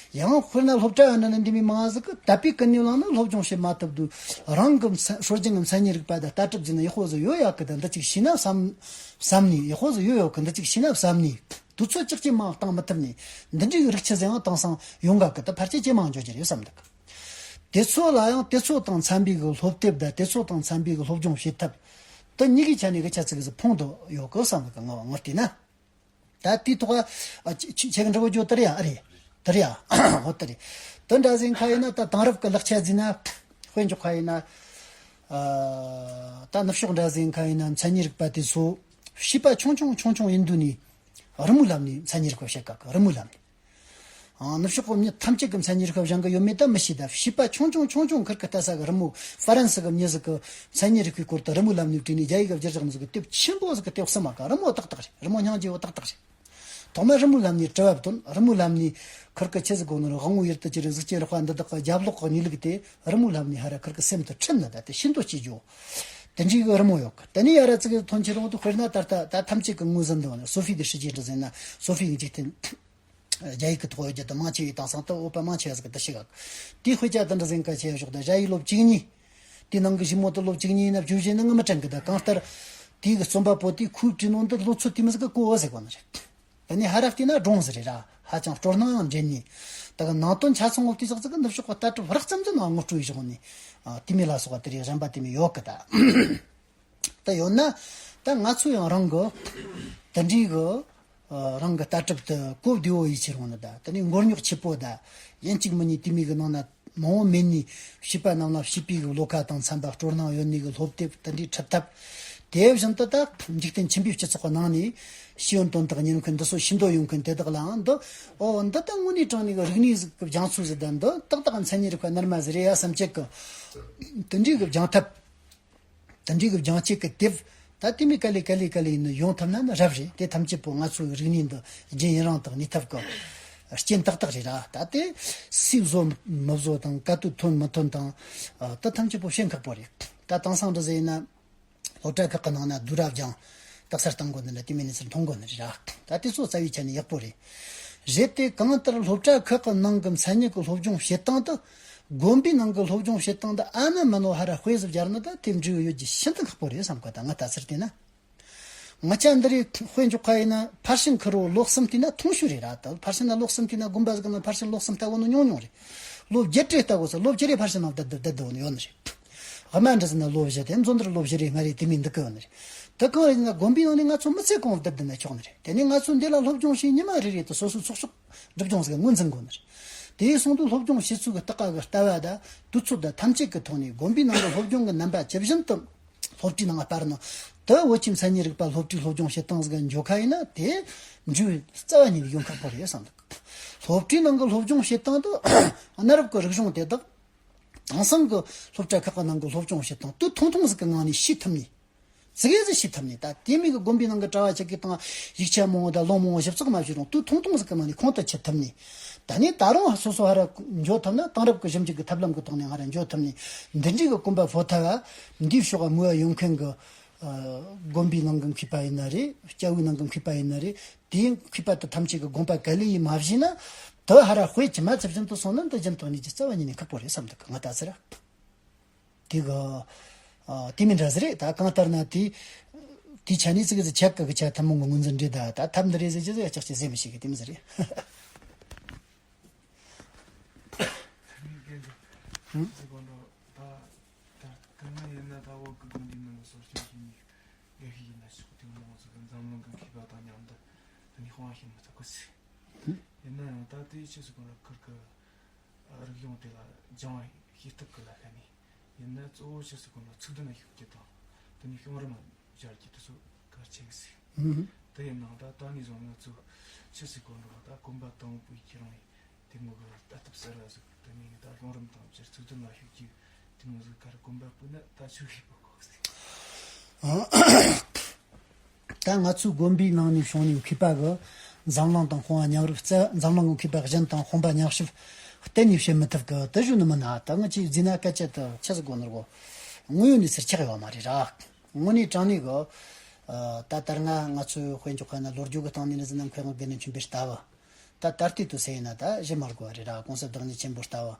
ཡང་དཔེར་ན་སློབ་གྲྭ་ཡང་འདྲ་ན་འདི་མི་མང་ཟིག་གི་དད་པའི་ཀུན་ནས་བསླངས་ན་སློབ་སྦྱོང་བྱེད་མ་ཐུབ་དུས་རང་གི་མཚན་སྲོལ་རྒྱུན་གྱི་མཚན་ཉིད་རིག་པ་དང་ལྟ་གྲུབ་ཟིན་ན་ཡག་པོ་ཟིག་ཡོད་ཡག་གི་དང་འདི་ཅིག་ཤེས་ན་བསམ་བསམ་ནས་ཡག་པོ་ཟིག་ཡོད་ཡོད་གི་འདི་ཅིག་ཤེས་ན་བསམ་ནས། དུས་ཚོད་ཅིག་ཅིག་མང་བཏང་མི་ཐུབ་ནས་འདི་འདྲའི་རིགས་ཆི་ཟིག་ཡང་བཏང་སང་ཡོང་ག་གི་ད་ཕལ་ཆེར་ཇེ་མང་འགྱོ་རྒྱུ་རེད་བསམ་འདུག་དེ་ཚོ་ལ་ཡང་དེ་ཚོ་དང་འཚམ་པའི་གི་སློབ་དེབ་དང་དེ་ཚོ་དང་འཚམ་པའི་གི་སློབ་སྦྱོང་བྱེད་ཐབས་དེ་གཉིས་ཀྱི་ཆ་ནས་གི་ཆ་ཚིག་གི་ཕུང་དུ་ཡོད་གི་བསམ་གི་ངོ་ངོ་བལྟས་ན། ད་དེའི་ཐོག་ཨ་ཆི་ཆི་ཁྱེད་ཀྱི་འདྲི་བོ་ཇོ་དེ་རེད་ཡ་ཨ་རེད། དེ་རེད་ཡ་འོ་དེ་རེད། དེ་འདྲ་ཟིན་ཁ་ཡིན་ན་ད་དེང་རབས་ཀྱི་ལག་ཆ་ཟིན་ན་དཔེ་འཇོག་ཁ་ཡིན་ན། ཨ་ད་ནུབ་ཕྱོགས་འདྲ་ཟིན་ཁ་ཡིན་ན་མཚན་ཉིད་རིག་པ་དེ་ཚོ་བྱིས་པ་ཆུང་ཆུང་ཆུང་ཆུང་ཡིན་དུས་ནས། རི་མོའི་ལམ་ནས་མཚན་ཉིད་རིག་པ་བཤད་ག་གི་རི་མོའི་ལམ་ནས། ཨང་ནུབ་ཕྱོགས་ཀྱི་མྱི་ཐམས་ཅད་ཀྱི་མཚན་ཉིད་རིག་པ་སྦྱང་གི་ཡོད་མེད་ད་མི་ཤེས། ད་བྱིས་པ་ཆུང་ཆུང་ཆུང་ཆུང་ཁིར་གི་ལྟ་ས་གི་རི་མོ་ཧྥ་རན་སི་གི་མྱི་ཟིག་གི་མཚན་ཉིད་རིག་པའི་སྐོར་དུ་རི་མོའི་ལམ་ནས་བྲིས་ནས་རྒྱ་ཡིག་གི་བསྒྱུར་བཞག་ནི་ཟིག་གི་དེབ་ཆེན་པོ་ཟིག་གི་དེབ་གསུམ་མ་ག་རི་མོ་ཏག་ཏག་རེད། རི་མོ་སྙིང་རྗེ་བོ་ཏག་ཏག་རེད། ཐོག་མར་རི་མོའི་ལམ་ནས་དྲི་བ་བཏོན། རི་མོའི་ལམ་ནས་ཁིར་གི་ཆི་ཟིག་གོ་ནོ་རི་དབང་པོ་ཡུལ་དུ་གྱུར་རིག་གཟུགས་ཅན་རིག་པ་འདི་དག་གི་རྒྱབ་ལོགས་ཀྱི་གནས་ལུགས་དེ་རི་མོའི་ལམ་ནས་ཧ་ར་ཁིར་གི་སེམས་དུ་འཁྲིད་ན་ད་དེ་ཤིན་ཏུ་སྐྱིད་རྒྱུ། དེ་འདྲའི་གི་རི་མོ་ཡོད་གི་དེ་ནས་ཡ་ར་ཙི་གི་ཐོན་ཆེ་རུང་དུ་དཔེར་ན་ད་ལྟ་ད་ཐམས་ཅད་ཀྱི་ངོས་ཟིན་འདུག་ནི་སོ་ཕི་དེ་ཧྲི་ཅི་འདྲ་ཟིན་ན་སོ་ཕི་གི་འཇིག་རྟེན། རྒྱ་ཡིག་གི་ཐོག་ཡོད་རྒྱུ་དེ་མང་ཆེ་བའི་དེང་སང་དུ་བོད་པ་མང་ཆེ་བ་ཟིག་གི་དེ་ཤེས་ག་དེའི་དཔེ་ཆ་དེ་འདྲ་ཟིན་ག་ཆེ་བ་ཞོག་ད་རྒྱ་ཡིག་སློབ་བཅུ་གཉིས། དེའི་ནང་གི་ཞིབ་མོ་དེ་སློབ་བཅུ་གཉིས་ཡིན་ན་བརྗོད་གཞི་ནི་ངི་མི་དྲན་གི་ད་གང་ལྟར། དེའི་གི་རྩོམ་པ་པོ་དེའི་ཁོའི་བྲིས་ནོ་འདི་ལོ་ཚོད་དེ་མི་ཟིག་གི་གོ་བ་ཟེར་གོ་ནི་རེད། དེ་ནས་ཧ་ར་བལྟས་ན་སྒྲུང་ཟིག་རེད་ར། ཧ་ཅང་སྤྲོ་སྣང་ཡང་འདྲེན་ནི། ད་གི་ནང་དོན་ཆ་ཚང་བོ་དེ་ཟག་ཟིག་གི་ནུབ་ཕྱོགས་པ་ལྟ་གྲུབ་རགས་ཙམ་ཟིག་ནང་ངོ་སྤྲོད་བཞག་ནི། ཨ་དེ་མི་ལ་སོགས་པ་དེ་རིགས་གཞན་པ་དེ་མི་ཡོད་གི་ད། ད་ཡོད་ན། ད་ང་ཚོ་ཡང་རང་གི་དེ་འདྲའི་གི་ཨ་རང་གི་ལྟ་གྲུབ་དེ་གོ་བདེ་བོ་ཡིད་ཆེས་རུང་ནི་ད་དེ་ནས་མགོ་རྙོག་ཆེ་པོ་ད་ཡིན་གཅིག་མིན་གཉིས་དེ་མི་གི་ནང་ན་མང་བོ་མེད་ནི་བྱིས་པ་རྣམས་ལ་བྱིས་པའི་གི་བློ་ཁ་དང་འཚམ་པ་སྤྲོ་སྣང་ཡོད་ནི་གི་སློབ་དེབ་དེ་འདྲའི་ཁྲིད་ཐབས། དེ་བཞིན་དུ་ད་འཇིག་རྟེན་ཆེན་པོའི་སྤྱི་ཚོགས་ཀྱི་ནང་ནས་ཤེས་ཡོན་དོན་དག་གཉེར་མཁན་འདི་ཚོ་ཤེས་འདོད་ཡོད་མཁན་དེ་དག་ལའང་འདི་ཨོ་འདི་ད་དངོས་གནས་དྲང་གནས་ཀྱི་རིག་གནས་ཟིག་གི་སྦྱང་ཚུལ་ཟིག་དང་འདི་ཏག་ཏག་མཚན་ཉིད་རིག་པ་རྣལ་མ་ཟིག་རེད་ཡ་བསམ་བྱེད་ཀྱི་དེ་འདྲའི་གི་སྦྱང་ཐབས། དེ་འདྲའི་གི་སྦྱང་བྱེད་ཀྱི་དེབ་ད་དེ་མི་ག་ལེ་ག་ལེ་ག་ལེ་ཡིན་ན་ཡོང་ཐུབ་ན་ནི་རབ་རེད། དེ་ཐམས་ཅད་པོ་ང་ཚོའི་རིག་གནས་འདི་རྒྱུན་ཡུན་རིང་དུ་གནས་ཐབས་ཀྱི་རྐྱེན་ཏག་ཏག་རེད་ར། ད་དེ་སུས་བཟོ་མི་བཟོ་དང་ག་དུས་ཐོན་མི་ཐོན་དང་ད་ཐམས་ཅད་པོ་བཤད་ཁག་པོ་རེད། ད་དེང་སང་འདྲ་ཟེར་ཡིན་ན། སློབ་གྲྭ་ཁག་གི་ནང་ན་སྡུག་ར་སྦྱང་། རྟགས་གསལ་གཏོང་དགོས་ནི་ལ་དེ་མིན་ནི་ཚུར་མཐོང་དགོས་ནི་རེད་ར། ད་དེ་ཚོ་རྩ་བའི་ཆ་ནས་ཡག་པོ་རེད། རེད་དེ་གང་ལྟར་སློབ་གྲྭ་ཁག་གི་ནང་གི་མཚན་ཉིད་ཀྱི་སློབ་སྦྱོང་བྱེད་སྟངས་དེ། དགོན་པའི་ནང་གི་སློབ་སྦྱོང་བྱེད་སྟངས་དེ་ཨ་ན་མ་ནོ་ཧ་ར་དཔེ་ཟིག་སྦྱར་ན་ད་དེ་འབྲི་ཡོད་ཀྱི་ཤིན་ཏུ་ཁག་པོ་རེད་བསམ་གོ། ད་ང་ལྟ་ཚུལ་བལྟས་ན། ང་ཅག་འདི་རེད་དཔེ་འཇོག་ཁ་ཡིན་ན་ཕར་ཕྱིན་ཁུར་བོ་ལོ་གསུམ་བལྟས་ན་ཐུང་ཤོས་རེད་ར། ད་ཕར་ཕྱིན་ན་ལོ་གསུམ་བལྟས་ན་དགོན་པ་ཟིག་ན་ཕར་ཕྱིན་ལོ་གསུམ་ལྟ་བོ་ནི་ཉུང་ཉུང་རེད། ལོ་བརྒྱད་ཁྲི་ལྟ་བོ་ས་ལོ་བརྒྱད་རེ་ཕར་ཕྱིན་ནང་བསྡད་བསྡད་བསྡད་བསྡད་ཡོད་ནི་རེད། དབུ་མ་འདྲ་ཟེར་ན་ལོ་བཞི་དེ་མཛོད་འདིར་ལོ་བཞི་རེ་ལྔ་རེ་དེ་མིན་འདུག་གི་ཡོད་ནི་རེད། དེ་གང་རེད་ན་དགོན་པའི་ནང་ནས་ང་ཚོ་མི་ཚེ་གང་བསྡད་བསྡད་ན་ཆོག་ནི་རེད། དེ་ནས་ང་ཚོ་འདི་ལ་སློབ་སྦྱོང་བྱེད་ཉི་མ་རེ་རེ་དུ་སོ་སོའི་ཚོགས་ཤོག་སྒྲིབ་སྦྱོང་ཟིག་ངོས་འཛིན་དགོས་ནི་རེད། དེའི་སོང་དུ་སློབ་སྦྱོང་བྱེད་ཚུལ་གྱི་ལྟ་ག་གི་ལྟ་བ་དང་དུས་ཚོད་དང་ཐམས་ཅད་ཀྱི་ཐོག་ནས་དགོན་པའི་ནང་གི་སློབ་སྦྱོང་གི་རྣམ་པ་ཇི་བཞིན་དུ་སློབ་གྲྭའི་ནང་ལ་སྤར་ནས་དེ་བོད་ཀྱི་མཚན་ཉིད་རིག་པ་སློབ་གྲྭའི་སློབ་སྦྱོང་བྱེད་སྟངས་ཟིག་འཇོག་ཁ་ཡིན་ན་དེ་འབྲས་བུ་རྩ་བ་ཉིད་ནས་ཡོང་ཁག་པོ་རེད་བསམ་འདུག་སློབ་གྲྭའི་ནང་གི་སློབ་སྦྱོང་བྱེད་སྟངས་དེ་གནའ་རབས་ཀྱི་རིག་གཞུང་དེ་དག་དེང་སང་གི་སློབ་གྲྭ་ཁག་གི་ནང་གི་སློབ་སྦྱོང་བྱེད་སྟངས་དེ་ཐུང་ཐུང་ཟིག་གི་ངང་ནས་ཤེས་ཐུབ་ནས། ཙི་གེ་ཟིག་ཤེས་ཐུབ་ནས་ད་དེ་མིན་གྱི་དགོན་པའི་ནང་གི་གྲྭ་བ་ཆ་གི་དང་ཡིག་ཆ་མང་བོ་དང་ལུང་མང་བོ་ཞིབ་ཚགས་མ་བྱས་རུང་དུས་ཐུང་ཐུང་ཟིག་གི་ནང་ནས་ཁོང་དུ་ཆུད་ཐུབ་ནས། ད་ནས་ད་རུང་སོ་སོ་ཧ་ར་འཇོག་ཐུབ་ན་དེང་རབས་ཀྱི་ཞིབ་འཇུག་གི་ཐབས་ལམ་གི་སྟེང་ནས་ཧ་ར་འཇོག་ཐུབ་ནས། འདི་འདྲའི་གི་གོམ་པ་སྤོ་ཐུབ་པ་འདིའི་ཕྱོགས་ཀ་མོས་པ་ཡོད་མཁན་གི་དགོན་པའི་ནང་གི་མཁས་པ་ཡིན་ན་རེད། སྐྱ་བོའི་ནང་གི་མཁས་པ་ཡིན་ན་རེད། དེའི་མཁས་པ་དེ་ཐམས་ཅད་ཀྱི་དགོངས་པ་ག་ལེ་ཡིས་མ་བཞེས་ན། དེ་ཧ་ར་དཔེ་ཇི་མ་ཇི་བཞིན་དུ་སོང་ན་འདི་རྒྱུན་དུ་གནས་ཀྱི་རྩ་བ་ཉིད་ནས་ཁག་པོ་རེད་བསམ་འདུག་གི་ང་ལྟ་ཚེ་ར། དེ་གི་ཨ་དེ་མིན་འདྲ་ཟེར་རེད། ད་གང་ལྟར་ན་དེ་དེའི་ཆ་ནས་ཙི་གེ་ཙི་ཆད་ཀི་གི་ཆ་ཐུན་མོང་གི་ངོས་འཛིན་རེད། ད་ད་ཐབས་འདི་རེད་ཟེར་གྱི་ཟེར་ཡ་ཅག་ཅི་ཟེར་མི་ཤེས་གི་དེ་མི་ཟེར་རེད། ཧུམ། ཟེར་གོ་འགྲོ། ད་ད་དེ་སྔ་ཡིན་ན་ད་བོད་ཀྱི་དགོན་སྡེ་ནང་གི་གསོ་སྐྱོང་བྱེད་མཁན་དགེ་བཤེས་ཡིན་ན་ཆོག་དེ་མང་ཟིག་གི་འཛམ་གླིང་གི་མཁས་པ་དང་མཉམ་དུ་དེ་ནས་དཔུང་བ་ཞུམ་མི་ཐུབ་གི་ཟེར། ཡིན་ན་ཡང་ད་དེའི་ཕྱིས་སུ་གོང་ལ་ཁུར་གི་རིག་གཞུང་དེ་ལ་སྦྱང་བའི་ཤེས་སྟོབས་ཀྱི་ལ་ཁ་ནས་ཡིན་ན་གཙོ་བོ་ཕྱིས་སུ་གོང་ལ་ཚིག་དོན་ལ་ཤུགས་རྒྱུ་དང་དེ་ནས་བྱུང་རིམ་སྦྱར་རྒྱུ་དེ་ཚོ་གལ་ཆེ་གི་ཟེར། ཨུ་ཧུ། དེ་ཡིན་ནའང་ད་ད་ནས་བཟུང་ང་ཚོ་ཕྱིས་སུ་གོང་ལ་ད་གོམ་པ་དང་པོའི་ཁྱེད་རང་ཡིན། དེ་མོ་གི་ལྟ་ཐབས་གསར་བ་ཟིག་དེ་ནས་ད་བྱུང་རིམ་དང་སྤྱིར་ཚིག་དོན་ལ་ཤུགས་རྒྱུ་དེ་མོ་ཟིག་ག་རེ་གོམ་པ་སྤོས་ན་ད་ཆོག་གི་པོ་གོ་ཟིག་ད་ང་ཚོའི་དགོན་པའི་ནང་ནས་བྱུང་ནས་མཁས་པ་གི་འཛམ་གླིང་དང་དཔུང་བ་མཉམ་རུབ་རྩ་འཛམ་གླིང་གི་མཁས་པ་གཞན་དང་དཔུང་པ་མཉམ་གཤིབ་གཏན་ནས་བྱེད་མི་ཐུབ་གི་དེ་ཞུ་ནི་མིན་ན། ད་ང་ཅིག་བརྫིས་ན་སྐད་ཆ་དེ་ཆི་ཟིག་གོ་ནོར་གོ་དངོས་ཡོད་གནས་ཚུལ་ཆགས་ཡོད་མ་རེད་ར། དངོས་གནས་དྲང་གནས་གི་ད་ལྟར་ང་ང་ཚོའི་དཔེ་འཇོག་ཁ་ན་ལོ་རྒྱུས་གི་སྟེང་ནས་ནི་ཟིན་ན་མཁས་དབང་དགེ་འདུན་ཆོས་འཕེལ་ལྟ་བུ། ད་ད་ལྟའི་དུས་ཚོད་ཡིན་ན་ད་གཞི་མ་དགོས་པ་རེད་ར། གོང་ས་བདག་ཉིད་ཆེན་པོ་ལྟ་བུ།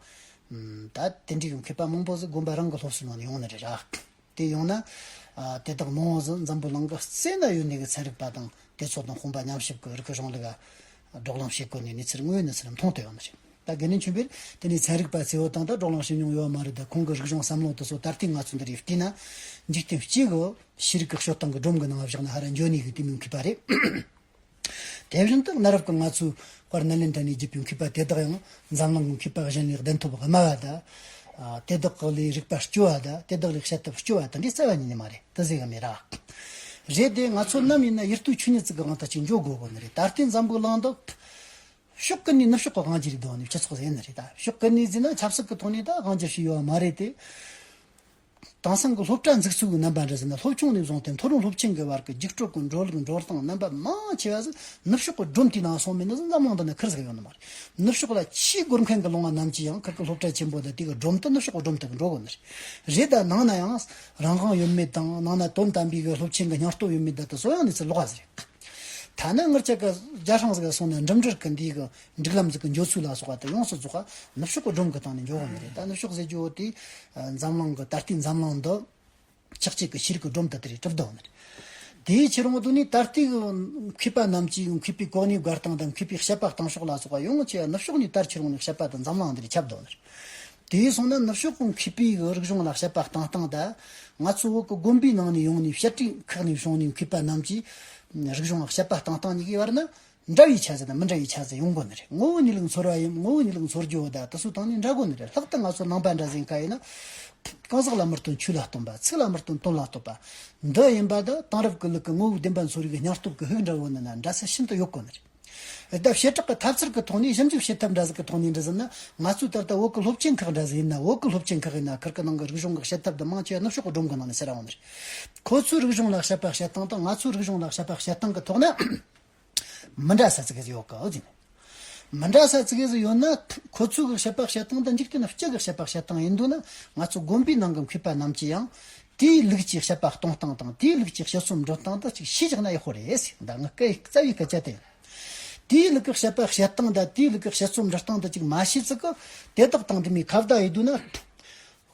ད་དེ་འདྲའི་མཁས་པ་མང་པོ་ཟིག་དགོན་པ་རང་གི་སློབ་གསོའི་ནང་ནས་ཡོང་ནི་རེད་ར། དེ་ཡོང་ན་དེ་དག་མང་བོ་ཟིག་འཛམ་བུ་གླིང་གི་རྩེ་ན་ཡོད་ནི་གི་ཚན་རིག་པ་དང་དེ་ཚོ་དང་དཔུང་པ་མཉམ་གཤིབ་ཀྱི་རིག་གཞུང་ལུགས་བགྲོ་གླེང་བྱེད་དགོས་ནི་གནས་ཚུལ་དངོས་ཡོད་གནས་ཚུལ་མཐོང་དུ་ཡོང་ནི་རེད། ད་དགེ་འདུན་ཆོས་འཕེལ་དེ་ནས་ཚན་རིག་པ་གཙོ་བོ་དང་ད་བགྲོ་གླེང་བྱེད་མྱོང་ཡོད་མ་རེད། ད་ཁོང་གི་རིག་གཞུང་བསམ་བློ་དེ་ཚོ་ད་ལྟའི་ང་ཚོ་འདི་རེད་བལྟས་ན་འཇིག་རྟེན་སྤྱི་གི་ཤེས་རིག་གི་སྤྱོད་སྟངས་ཀྱི་སྒྲོམ་གྱི་ནང་བཞག་ན་ཧ་ར་འཇོན་ནི་གི་དེ་མོའི་མཁས་པ་རེད། དེ་བཞིན་དུ་གནའ་རབས་ཀྱི་ང་ཚོའི་དཔལ་ནཱ་ལེནྡྲ་ནས་བརྒྱུད་པའི་མཁས་པ་དེ་དག་ཡང་འཛམ་གླིང་གི་མཁས་པ་གཞན་ལས་བདེན་ཐོབ་དམའ་བ་དང་། དེ་དག་གི་ལས་རིག་པ་སྐྱོ་བ་དང་དེ་དག་ལས་བྱ་ཐབས་སྐྱོ་བ་དང་འདི་རྩ་བ་ཉིད་ནས་མ་རེད། དེ་ཟེར་གི་མེད་ར། རེད་དེ་ང་ཚོ་ནམ་ཡིན་ན་ཡིད་རྟོན་ཆོས་ཉིད་ཅིག་གི་དབང་དུ་ཅིག་འཇོག་དགོས་གོ་ནི་རེད། ད་ལྟའི་འཛམ་བུ་གླིང་འདི་ཕྱོགས་ཀུན་ནས་ནུབ་ཕྱོགས་ཀྱི་དབང་སྒྱུར་རེད་འདུག་ནི་སྤྱི་ཚོགས་ཟེར་ནི་རེད། ད་ཕྱོགས་ཀུན་ནས་ཟེར་ན་ཆབ་སྲིད་ཀྱི་ཐོག་ནས་ད་དབང་སྒྱུར་བྱས་ཡོད་བ་མ་རེད་དེ། དེང་སང་གི་སློབ་གྲྭ་འཛུགས་ཚུལ་གྱི་རྣམ་པ་འདྲ་ཟེར་ན་སློབ་ཆུང་ནས་བཟུང་སྟེ་མཐོ་རིམ་སློབ་ཆེན་གྱི་བར་གྱི་རྒྱུགས་སྤྲོད་ཀྱི་འགྲོ་ལུགས་འགྲོ་སྟངས་རྣམ་པ་མང་ཆེ་བ་ཟིག་ནུབ་ཕྱོགས་ཀྱི་སྒྲོམ་དེའི་ནང་སོང་མེད་ན་ཟིག་འཛམ་གླིང་འདི་ན་ཁུར་ཟིག་ཡོད་ནི་མ་རེད། ནུབ་ཕྱོགས་ལ་ཆེས་སྒོར་མཁན་གྱི་སློབ་མ་རྣམས་ཀྱིས་ཡང་ཁུར་གི་སློབ་གྲྭ་ཆེན་པོ་དང་དེ་གི་སྒྲོམ་དུ་ནུབ་ཕྱོགས་ཀྱི་སྒྲོམ་དུ་འགྲོ་གོ་ནི་རེད། རེད་ད་ནང་ན་ཡང་རང་དབང་ཡོད་མེད་དང་ནང་ན་དོན་དམ་པའི་གི་སློབ་ཆེན་གྱི་སྙིང་སྟོབས་ཡོད་མེད་ད་དེ་ཚོ་ཡང་གནས་ཚུལ་ལོགས་ཀ་ཟིག་རེད། ཐ་ན་ངར་ཅག་གི་རྒྱ་ཧྲང་ཟིག་ག་སོང་ན་འགྲིམ་འགྲུལ་གི་འདི་གི་འགྲིག་ལམ་ཟིག་གི་འགྱོ་ཚུལ་ལ་སོགས་པ་དེ་ཡོངས་སུ་རྫོགས་པ་ནུབ་ཕྱོགས་གི་སྒྲོམ་གི་སྟེང་ནས་འགྱོ་གི་མི་རེད། ད་ནུབ་ཕྱོགས་ཟེར་རྒྱུ་བོ་དེ་འཛམ་གླིང་གི་ད་ལྟའི་འཛམ་གླིང་འདི་ཆགས་བཅས་ཀྱི་ཤེས་རིག་གི་སྒྲོམ་དེ་དེ་རེད་གྲུབ་བསྡད་ནི་རེད། དེའི་ཕྱིར་འོང་དུ་ནི་ད་ལྟའི་མཁས་པ་རྣམས་ཀྱིས་མཁས་པའི་གོ་གནས་བཀར་སྟངས་དང་མཁས་པའི་བཤད་པ་གཏང་ཕྱོགས་ལ་སོགས་པ་ཡོངས་ཀྱི་ནུབ་ཕྱོགས་ནས་དར་ཁྱེར་འོང་ནས་བཤད་པ་དང་འཛམ་གླིང་འདི་རེད་ཁྱབ་བསྡད་ནི་རེད། དེ་སོང་ན་ནུབ་ཕྱོགས་ཀྱི་མཁས་པའི་རིག་གཞུང་ལ་དཔྱད་པ་བཏང་སྟངས་དང་། ང་ཚོ་བོད་ཀྱི་དགོན་པའི་ནང་ནས་ཡོང་ནས་བཤད་གྲྭའི་ཁག་ནས་བྱུང་ནས་མཁས་པ་རྣམས་ཀྱིས་རིག་གཞུང་ལ་དཔྱད་པ་བཏང་སྟངས་གཉིས་ཀའི་བར་ན་ འདྲ་བའི་ཆ་ཟད་དང་མི་འདྲ་བའི་ཆ་ཟད་ཡོང་དགོས་ནི་རེད། ངོ་བོ་གཉིས་ལུགས་འཚོལ་བ་ཡིན། ངོ་བོ་གཉིས་ལུགས་འཚོལ་རྒྱུ་བོ་ད་དེ་ཚོ་སྟེང་ནས་འདྲ་དགོས་ནི་རེད། ལྷག་ཏུ་ང་ཚོ་ནང་པ་འདྲ་ཟིག་ཡིན་ཁ་ཡིན་ན། གང་ཟག་ལ་མི་རྟོན་ཆོས་ལ་རྟོན་པ། ཚིག་ལ་མི་རྟོན་དོན་ལ་རྟོན་པ། འདི་ཡིན་པ་དང་དེང་རབས་ཀྱི་ལུགས་ཀྱི་ངོ་བོའི་བདེན་པ་འཚོལ་རིགས་ཀྱི་སྙིང་སྟོབས་ཀྱི་ཕུགས་འདྲ་བོ་ནི་ན་འདྲ་ས་ཤིན་ཏུ་ཡོད་དགོས་ནི་རེད། ད་བྱེ་བྲག་གི་ཐབས་ཚུལ་གྱི་ཐོག་ནས་ཞིབ་འཇུག་བྱེད་ཐབས་འདྲ་ཟིག་གི་ཐོག་ནས་འདྲ་ཟིན་ན། ང་ཚོས་ད་ལྟ་བོད་ཀྱི་སློབ་ཆེན་ཁག་འདྲ་ཟིག་ཡིན་ན། བོད་ཀྱི་སློབ་ཆེན་ཁག་ཡིན་ན། ཁུལ་གྱི་ནང་གི་རིག་གཞུང་གི་བཤད་ཐབས་འདི་མང་ཆེ་བ་ནུབ་ཕྱོགས་ཀྱི་སྒྲོམ་གྱི་ནང་ནས་ཟེར་ར་འོང་ནི་རེད། ཁོ་ཚོའི་རིག་གཞུང་ལ་བཤད་པ་བཤད་སྟངས་དང་ང་ཚོའི་རིག་གཞུང་ལ་བཤད་པ་བཤད་སྟངས་ཀྱི་ཐོག་ན། མི་འདྲ་ས་ཙི་གེ་ཟིག་ཡོད་གི་ཟིན། མི་འདྲ་ས་ཙི་གེ་ཟིག་ཡོད་ན། ཁོ་ཚོ་གི་བཤད་པ་བཤད་སྟངས་དང་འཇིག་རྟེན་སྤྱི་གི་བཤད་པ་བཤད་སྟངས་ཡིན་འདུག་ན། ང་ཚོ་དགོན་པའི་ནང་གི་མཁས་པ་རྣམས་ཀྱིས་ཡང་དེའི་ལུགས་ཀྱི་བཤད་པ་གཏོང་སྟངས་དང་དེའི་ལུགས་ཀྱི་དཔྱད་རྩོམ་འབྲི་སྟངས་དང་ཅིག་ཤེས་བཞག་ན་ཡག་པོ་རེད་ཟེར། ད་ངའི་སྐད་རྩ་བའི་སྐད་ཆ་དེ་ཡིན། དེའི་ལུགས་ཀྱི་བཤད་པ་བཤད་སྟངས་དང་དེའི་ལུགས་ཀྱི་དཔྱད་རྩོམ་འབྲི་སྟངས་དང་ཅིག་མ་ཤེས་ཙི་གི། དེ་དག་དང་འདི་མོའི་ཁ་བརྡ་ཡིན་འདུག་ན།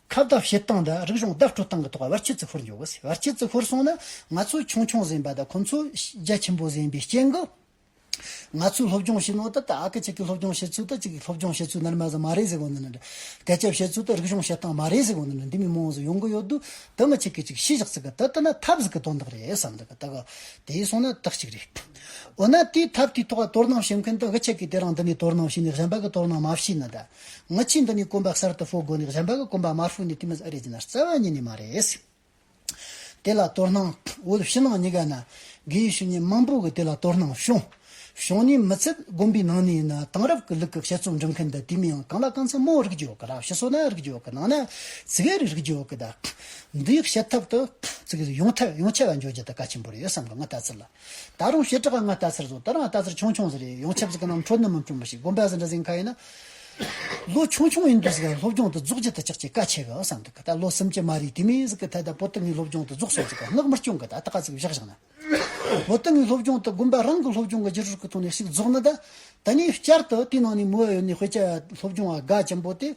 ཁ་བརྡ་བྱེད་སྟངས་དང་རིག་གཞུང་བརྡ་སྤྲོད་སྟངས་ཀྱི་ཐོག་བར་ཆད་ཅིག་ཤོར་འགྱོ་གི་ཟེར། བར་ཆད་ཅིག་ཤོར་སོང་ན། ང་ཚོ་ཆུང་ཆུང་ཟིན་པ་དང་ཁོ་ཚོ་རྒྱ་ཆེན་པོ་ཟིན་པའི་རྐྱེན་གྱིས། ང་ཚོའི་སློབ་སྦྱོང་བྱེད་ནོ་ད་ད་ཨ་ཁུ་ཅིག་གི་སློབ་སྦྱོང་བྱེད་ཚུལ་ད་ཅིག་གི་སློབ་སྦྱོང་བྱེད་ཚུལ་ནར་མ་ཟིག་མ་རེད་ཟེར་གོ་ནི་ནི་འདྲ། སྐད་ཆ་བཤད་ཚུལ་ད་རིག་གཞུང་བཤད་སྟངས་མ་རེད་ཟེར་གོ་ནི་ནི་འདི་མི་མང་བོ་ཟིག་ཡོང་གི་ཡོད་དུས། ད་ང་ཅིག་གི་ཅིག་ཤེས་བཞག་ཟིག་གི་ད་ལྟ་ན་ཐབས་ཟིག་གི་དོན་དག་རེད་བསམ་འདུག་གི། ད་གི་དེ་ཡིན་སོང་ན་ད་གཅིག་རེད། འོ་ན་དེའི་ཐབས་དེའི་ཐོག་དོ་སྣང་བྱེད་མཁན་ད་ང་ཅིག་གི་དེ་རིང་འདི་ནས་དོ་སྣང་བྱས་ནས་གཞན་པ་གི་དོ་སྣང་མ་བྱས་ན། ད་ང་ཅིག་འདི་ནས་གོམ་པ་གསར་དུ་སྤོ་དགོས་ནས་གཞན་པ་གི་གོམ་པ་མ་སྤོས་ནས་དེ་མི་ཟིག་ཨེ་རེད་ཟེར་ན་རྩ་བ་ཉིད་ནས་མ་རེད། དེ་ལ་དོ་སྣང་། བོད་ཕྱི་ནང་གཉིས་ཀ་ན་དགེ་བའི་བཤེས་གཉེན་མང་པོ་གིས་དེ་ལ་དོ་སྣང་བྱུང་། བྱུང་ནས་མི་ཚད་དགོན་པའི་ནང་ནས་ཡིན་ན་དེང་རབས་ཀྱི་ལུགས་ཀྱི་དཔྱད་རྩོམ་འབྲི་མཁན་འདི་དེ་མིན་ཡང་གང་ལ་གང་འཚམ་མང་བོ་རིག་རྒྱུ་ཡོད་གི་ར། ཕྱི་སོ་ན་རིག་རྒྱུ་ཡོད་གི། ནང་ན་ཙི་གེ་རེ་རིག་རྒྱུ་ཡོད་གི། ད་འདིའི་བཤད་ཐབས་དེ་ཙི་གེ་ཡོངས་ཐབས་ཡོངས་ཁྱབ་ལ་འཇོག་རྒྱུ་དེ་གལ་ཆེན་པོ་རེད་བསམ་གི། ང་ལྟ་ཚུལ་ལ། ད་རུང་བྱེ་བྲག་ག་ང་ལྟ་ཚུལ་བཟོ། ད་རུང་ང་ལྟ་ཚུལ་ཆུང་ཆུང་ཟིག་རེད། ཡོངས་ཁྱབ་ཟིག་གི་ནང་འཕྲོད་ནི་མི་འཕྲོད་མི་ཤེས། དགོན་པ་ཟིག་འདྲ་ཟིག་ཁ་ཡིན་ན། ལོ་ཆུང་ཆུང་ཡིན་དུས་ཟིག་སློབ་སྦྱོང་དེ་རྫོགས་རྒྱུ་དེ་ཅག་ཅིག་གལ་ཆེ་གི་བསམ་འདུག་གི། ད་ལོ་སུམ་ཅུ་མ་རེད་དེ་མིན་ཟིག་གི་ཐད་ད་བོད་དོན་གི་སློབ་སྦྱོང་དེ་རྫོགས་སོང་ཟིག་གི། ངག་མི་སྐྱོན་གི། ད་ད་ག་ཟིག་བཞག་བཞག་ན། བོད་དོན་གི་སློབ་སྦྱོང་དེ་དགོན་པ་རང་གི་སློབ་སྦྱོང་གི་བརྒྱུད་རིམ་གི་ཐོག་ནས་ཞིག་རྫོགས་ནི། ད་ད་ནི་བསྐྱར་དུ་དེའི་ནང་ནས་མོ་ཡོད་ནི་དཔེ་ཆ་སློབ་སྦྱོང་བ་དགའ་ཅན་པོ་དེ།